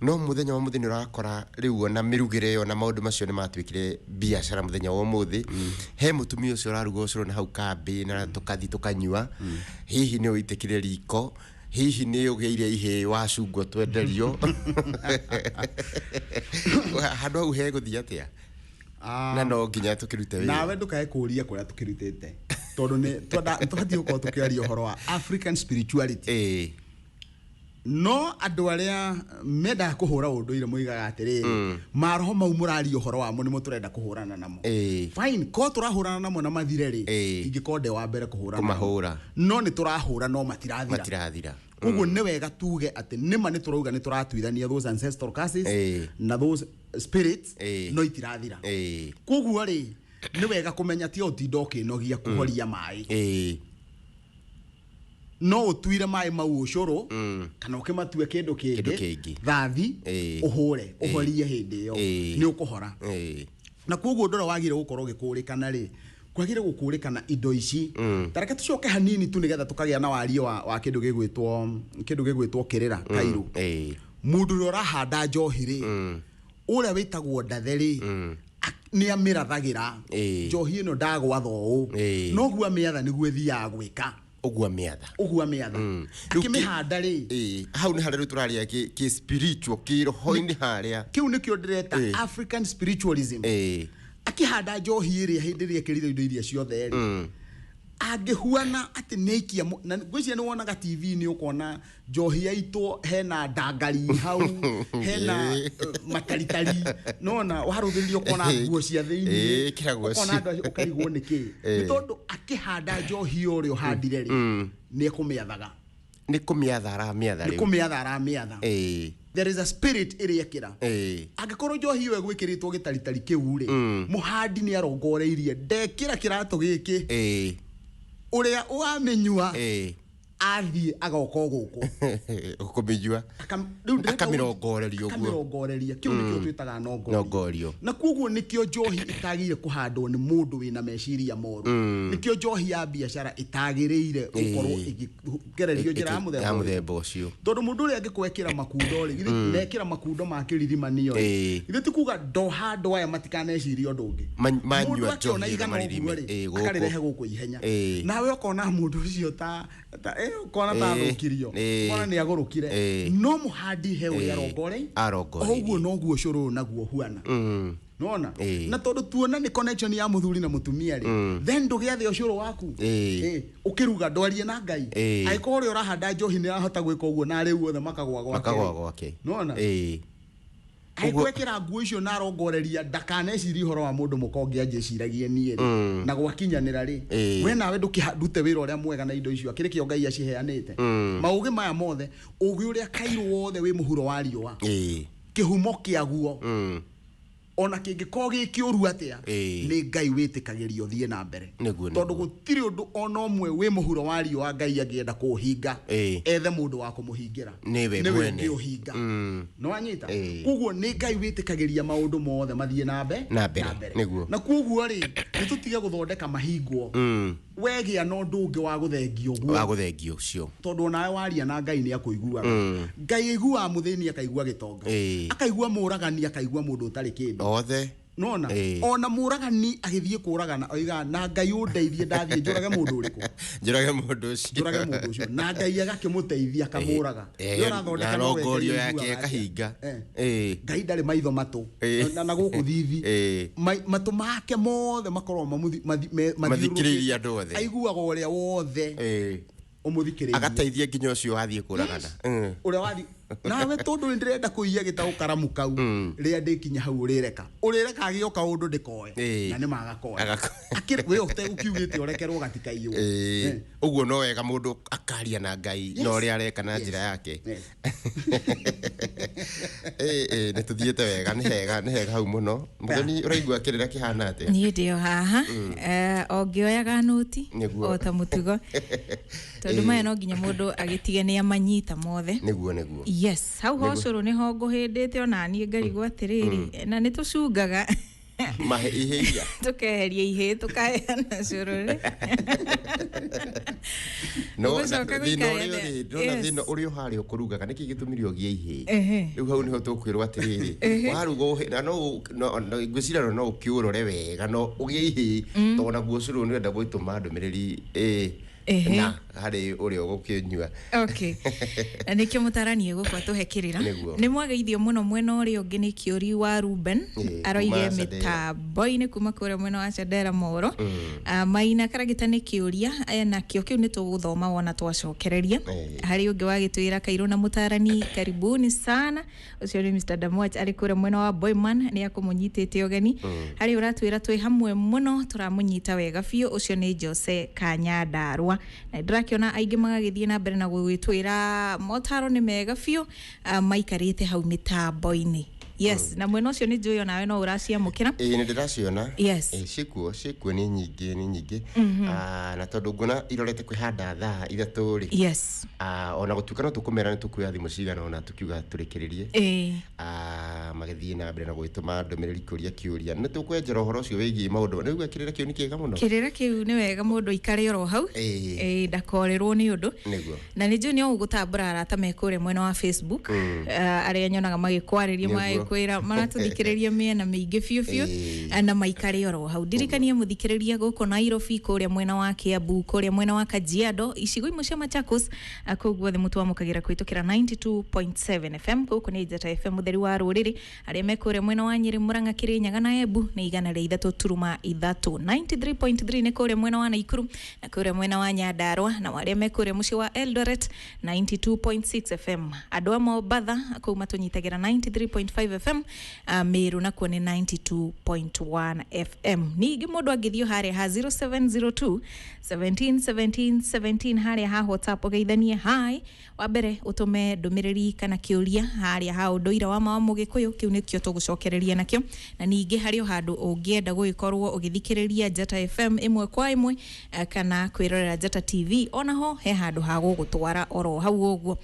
no mũthenya wa mũthĩ nĩ ũrakora rĩu ona mĩrugĩre ĩyo na maũndũ macio nĩ matuĩkire biacara. Mũthenya wa ũmũthĩ he mũtumia ũcio ũraruga ũcũrũ na hau kambĩ na tũkathi tũkanyua, hihi nĩ ũitĩkire riko, hihi nĩ ũgĩire ihĩĩ wacungwo twenderio handũ hau hegũthiĩ atĩa? Na no nginya tũkĩrute wĩra. Nawe ndũkae kũũria kũrĩa tũkĩrutĩte, tondũ nĩ tũbatiĩ gũkorwo tũkĩaria ũhoro wa African spirituality. No andũ arĩa mendaga kũhũra ũndũire moigaga atĩrĩrĩ, maroho mau mũraria ũhoro wamo nĩmo tũrenda kũhũrana namo. Fine, ko tũrahũrana namo na mathire rĩ, ingĩkorwo ndĩ wa mbere kũhũrana namo. Kũmahũra. No nĩ tũrahũra no matirathira. Matirathira. Koguo nĩ wega tuge atĩ nĩma nĩ tũrauga nĩ tũratuithania those ancestral curses na those spirits, no itirathira. Koguo rĩ, nĩ wega kũmenya ti ũtinda ũkĩnogia kũhoria maĩ. No ũtuire maĩ mau ũcũrũ kana ũkĩmatue kĩndũ Kĩndũ kĩngĩ kĩngĩ. Thathi ũhũre ũhorie hĩndĩ ĩyo nĩ ũkũhora. Na koguo ũndũ ũrĩa wagĩrĩire gũkorwo ũgĩkũrĩkana rĩ, kwagĩrĩire gũkũrĩkana indo ici. Ta reke tũcoke hanini tu nĩgetha tũkagĩa na warie wa kĩndũ gĩgwĩtwo kĩrĩra kairũ. Mũndũ ũrĩa ũrahanda njohi rĩ, ũrĩa wĩtagwo ndathe rĩ, nĩ amĩrathagĩra. Njohi ĩno ndagwatha ũũ. Noguo amĩatha nĩguo ĩthiaga gwĩka. Ũguo mĩatha. Ũguo amĩatha. Rĩu Akĩmĩhanda rĩ, Hau nĩ harĩa rĩu tũraria kĩ spiritual kĩroho-inĩ harĩa. Kĩu nĩkĩo ndĩreta African spiritualism. Akĩhanda njohi ĩrĩa hĩndĩ ĩrĩa ĩkĩrire indo iria ciothe rĩ, angĩhuana atĩ nĩ aikia na ngwĩciria nĩ wonaga TV-inĩ, ũkona njohi yaitwo hena ndangari hau, hena mataritari, nona warũthĩrĩria ũkona nguo cia thĩinĩ. Ĩkĩragwo ũkona andũ acio ũkarigwo nĩ kĩ. Nĩ tondũ akĩhanda njohi ũrĩa ũhandire rĩ, nĩ ekũmĩathaga. Nĩ kũmĩatha aramĩatha Nĩ rĩu. kũmĩatha aramĩatha. There is a spirit ĩrĩa ĩkĩra. Angĩkorwo njohi ĩyo ĩgwĩkĩrĩtwo gĩtaritari kĩu rĩ, mũhandi nĩ arongoreirie ndekĩra kĩratũ gĩkĩ, ũrĩa ũramĩnyua athiĩ agoka o gũkũ. Kũmĩnyua. Rĩu ndĩreka Akamĩrongoreria ũguo. Akamĩrongoreria. Kĩu nĩkĩo twĩtaga nongorio. Nongorio. Na koguo nĩkĩo njohi ĩtagĩrĩire kũhandwo nĩ mũndũ wĩna meciria moru. Nĩkĩo njohi ya biacara ĩtagĩrĩire gũkorwo ĩkĩgererio njĩra ya ya mũthemba ũyũ. Mũthemba ũcio. Tondũ mũndũ ũrĩa angĩkwekĩra makundo rĩ, githĩ nekĩra makundo ma kĩririmanio rĩ, githĩ ti kuga ndoha andũ aya matikanecirie ũndũ ũngĩ? Manyua Mũndũ akĩona njohi igana marĩrime. ũguo rĩ, Gũkũ. akarĩrehe gũkũ ihenya. Nawe ũkona mũndũ ũcio ta ũkona ta athũkirio, ũkona nĩ agũrũkire. No mũhandi he ũrĩa Arongoreirie. Ũguo noguo ũcũrũ ũyũ naguo huana. Nona na tondũ tuona nĩ connection ya mũthuri na mũtumia rĩ, then ndũgĩathe ũcũrũ waku. Ũkĩruga ndwarie na Ngai. Angĩkorwo ũrĩa ũrahanda njohi nĩ arahota gwĩka ũguo na rĩu othe makagwa gwake Makagwa rĩ. gwake. Nona angĩkwekĩra nguo icio na arongoreria ndakanecirie ũhoro wa mũndũ mũka ũngĩ anjĩciragie niĩ rĩ, na gwakinyanĩra rĩ, we nawe ndũkĩrute wĩra ũrĩa mwega na indo icio akĩrĩ kĩo Ngai aciheanĩte. Maũgĩ maya mothe, ũgĩ ũrĩa kairũ wothe wĩ mũhuro wa riũa, kĩhumo kĩaguo, ona kĩngĩkorwo gĩ kĩũru atĩa, nĩ Ngai wĩtĩkagĩria ũthiĩ na mbere. Tondũ gũtirĩ ũndũ ona ũmwe wĩ mũhuro wa riũa Ngai angĩenda kũũhinga ethe mũndũ wa kũmũhingĩra. Nĩwe Nĩwe mwene. ũngĩũhinga. Nĩ wanyita? Ĩĩ. Koguo nĩ Ngai wĩtĩkagĩria maũndũ mothe mathiĩ na Na mbere, nĩguo. Na koguo rĩ, nĩ tũtige gũthondeka mahingwo. Wegĩa na ũndũ ũngĩ wa gũthengia ũguo, Wa gũthengio ũcio. Tondũ onawe waria na Ngai nĩ akũiguaga. Ngai aiguaga mũthĩni, akaigua gĩtonga, akaigua mũragani, akaigua mũndũ ũtarĩ kĩndũ. Othe. Nona ona mũragani agĩthiĩ kũragana oigaga, na Ngai ũndeithie ndathiĩ njũrage mũndũ ũrĩkũ. Njũrage mũndũ ũcio. Njũrage mũndũ ũcio, na Ngai agakĩmũteithia akamũraga. Nĩ ũrathondeka Na no we Ngai rongorio yake aiguaga atĩa. ĩkahinga. Ngai ndarĩ maitho matũ na gũkũ thithi. Matũ make mothe makoragwo Mathikĩrĩirie andũ othe. Aiguaga ũrĩa wothe ũmũthikĩrĩirie. Agateithia nginya ũcio wathiĩ kũragana. Ũrĩa wathi nawe, tondũ nĩ ndĩrenda kũiya gĩtaũ karamu kau, rĩrĩa ndĩkinya hau ũrĩreka ũrĩreka agĩo kaũndũ ndĩkoe. Na nĩ magakoe. Agakoe. We ũtegũkiugĩte ũrekerwo gatikaiywo. Ũguo no wega mũndũ akaria na Ngai na ũrĩa areka na njĩra yake. Nĩ tũthiĩte wega, nĩ hega, nĩ hega hau mũno. Mũthoni, ũraigua kĩrĩra kĩhana atĩa? Niĩ ndĩ o haha, o ngĩoyaga nũti o ta mũtugo, tondũ maya no nginya mũndũ agĩtige nĩ amanyita mothe. Nĩguo, nĩguo. Yes, hau ho ũcũrũ nĩho ngũhĩndĩte ona niĩ ngarigwo atĩrĩrĩ, na nĩ tũcungaga Mahe ihĩia. Tũkeheria ihĩ tũkaheana cũrũ rĩ. No Ũgũcoka na thĩna gũikara ũrĩa atĩa? ũrĩ ndĩrona thĩna ũrĩa ũharĩa ũkũrugaga nĩkĩ gĩtũmire ũgĩe ihĩ? Rĩu hau nĩho tũkwĩrwo atĩrĩrĩ, waruga na ngwĩciria no ũkĩũrore wega no ũgĩe ihĩ, tondũ naguo ũcũrũ nĩ ũrenda gũtũma ndũmĩrĩri na harĩ ũrĩa ũgũkĩnyua. Okay, na nĩkĩo mũtarani egũkwa tũhe kĩrĩra. Nĩguo. Nĩ mwageithio mũno mwena ũrĩa ũngĩ nĩ kĩũri wa Ruben aroige Kuma Chandera. mĩtambo-inĩ kuma kũrĩa mwena wa Chandera Moro. Ah, Maina Karagita nĩ kĩũria nakĩo kĩu nĩ tũgũthoma wona twacokereria. Harĩ ũngĩ wagĩtwĩra, kairũ na mũtarani karibuni sana, ũcio nĩ Mr. Damwach arĩ kũrĩa mwena wa Boyman, nĩ akũmũnyitĩte ũgeni. Harĩ ũratwĩra twĩ hamwe mũno, tũramũnyita wega biũ, ũcio nĩ Jose Kanyandarua. Na ndĩrakĩona aingĩ magagĩthiĩ na mbere na gũgĩtwĩra motaro nĩ mega biũ, maikarĩte hau mĩtambo-inĩ. Yes, na mwena ũcio nĩ njũĩ onawe no ũraciamũkĩra. Ĩĩ, nĩ ndĩraciona. Yes. Ĩĩ, ciĩkuo, ciĩkuo, nĩ nyingĩ, nĩ nyingĩ. Ah, na tondũ nguona irorete kwĩhanda thaa 3 rĩ, ah, ona gũtuĩka no tũkũmera nĩ tũkuoya thimũ cigana ona tũkiuga tũrĩkĩrĩrie. Ah, magĩthiĩ na mbere na gũgĩtũma ndũmĩrĩri kũria kĩũria, nĩ tũkwenjera ũhoro ũcio wĩgiĩ maũndũ. Nĩ ũigua kĩrĩra kĩu nĩ kĩega mũno. Kĩrĩra kĩu nĩ wega mũndũ aikare oro hau. Ĩĩ, ndakorĩrwo nĩ ũndũ. Na nĩ njũĩ nĩ ũgũtambũra arata me kũrĩa mwena wa Facebook, arĩa nyonaga magĩkwarĩria, magĩkwĩra maratũthikĩrĩria mĩena mĩingĩ biũ biũ. Na maikare oro hau. Ndirikanie mũthikĩrĩria gũkũ Nairobi, kũrĩa mwena wa Kiambu, kũrĩa mwena wa Kajiado, icigo imwe cia Machakos, kũu guothe mũtwamũkagĩra kũhĩtũkĩra 92.7 FM. Gũkũ nĩ Njata FM, mũtheri wa rũrĩrĩ. Arĩa me kũrĩa mwena wa Nyĩrĩ, Mũrang'a, Kĩrĩnyaga na Embu nĩ 103.3. 93.3 nĩ kũrĩa mwena wa Naikuru na kũrĩa mwena wa Nyandarua, na arĩa me kũrĩa mũciĩ wa Eldoret 92.6 FM. Andũ a Mombatha kũu matũnyitagĩra 93.5 FM, Meru nakuo nĩ 92.1 FM. Ningĩ mũndũ angĩthiĩ harĩa ha 0702 17 17 17 harĩa ha WhatsApp, ũgeithanie hi wa mbere, ũtũme ndũmĩrĩri kana kĩũria harĩa ha ũndũire wa ma wa mũgĩkũyũ, kĩu nĩkĩo tũgũcokereria nakĩo. Na ningĩ harĩ o handũ ũngĩenda gũgĩkorwo ũgĩthikĩrĩria Njata FM ĩmwe kwa ĩmwe, kana kwĩrorera Njata TV, onaho he handũ ha gũgũtwara oro hau. Ũguo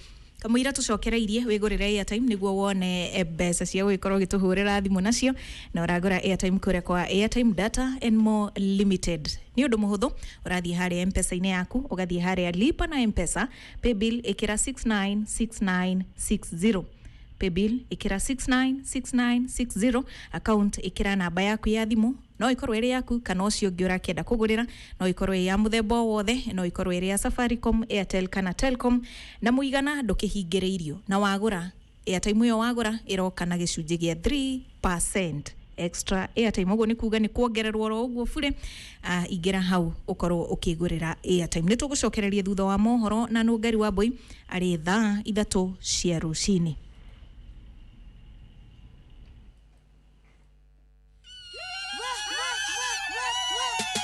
kamũira tũcokereirie, wĩgũrĩre airtime nĩguo wone mbeca cia gũgĩkorwo ũgĩtũhũrĩra thimũ nacio, na ũragũra airtime kũrĩa kwa Airtime Data and More Limited. Nĩ ũndũ mũhũthũ, ũrathiĩ harĩa M-Pesa-inĩ yaku, ũgathiĩ harĩa lipa na M-Pesa, paybill ĩkĩra 696960, paybill ĩkĩra 696960, account ĩkĩra namba yaku ya thimũ, no ĩkorwo ĩrĩ yaku kana ũcio ũngĩ ũrakĩenda kũgũrĩra, no ĩkorwo ĩ ya mũthemba o wothe, no ĩkorwo ĩrĩ ya Safaricom, Airtel kana Telcom, na mũigana ndũkĩhingĩrĩirio. Na wagũra airtime ĩyo, wagũra ĩroka na gĩcunjĩ gĩa 3% extra airtime, ũguo nĩ kuga nĩ kuongererwo oro ũguo bure. Ingĩra hau ũkorwo ũkĩgũrĩra airtime. Nĩ tũgũcokereria thutha wa mohoro na Nũngari wa Mbui arĩ thaa 3 cia rũcinĩ.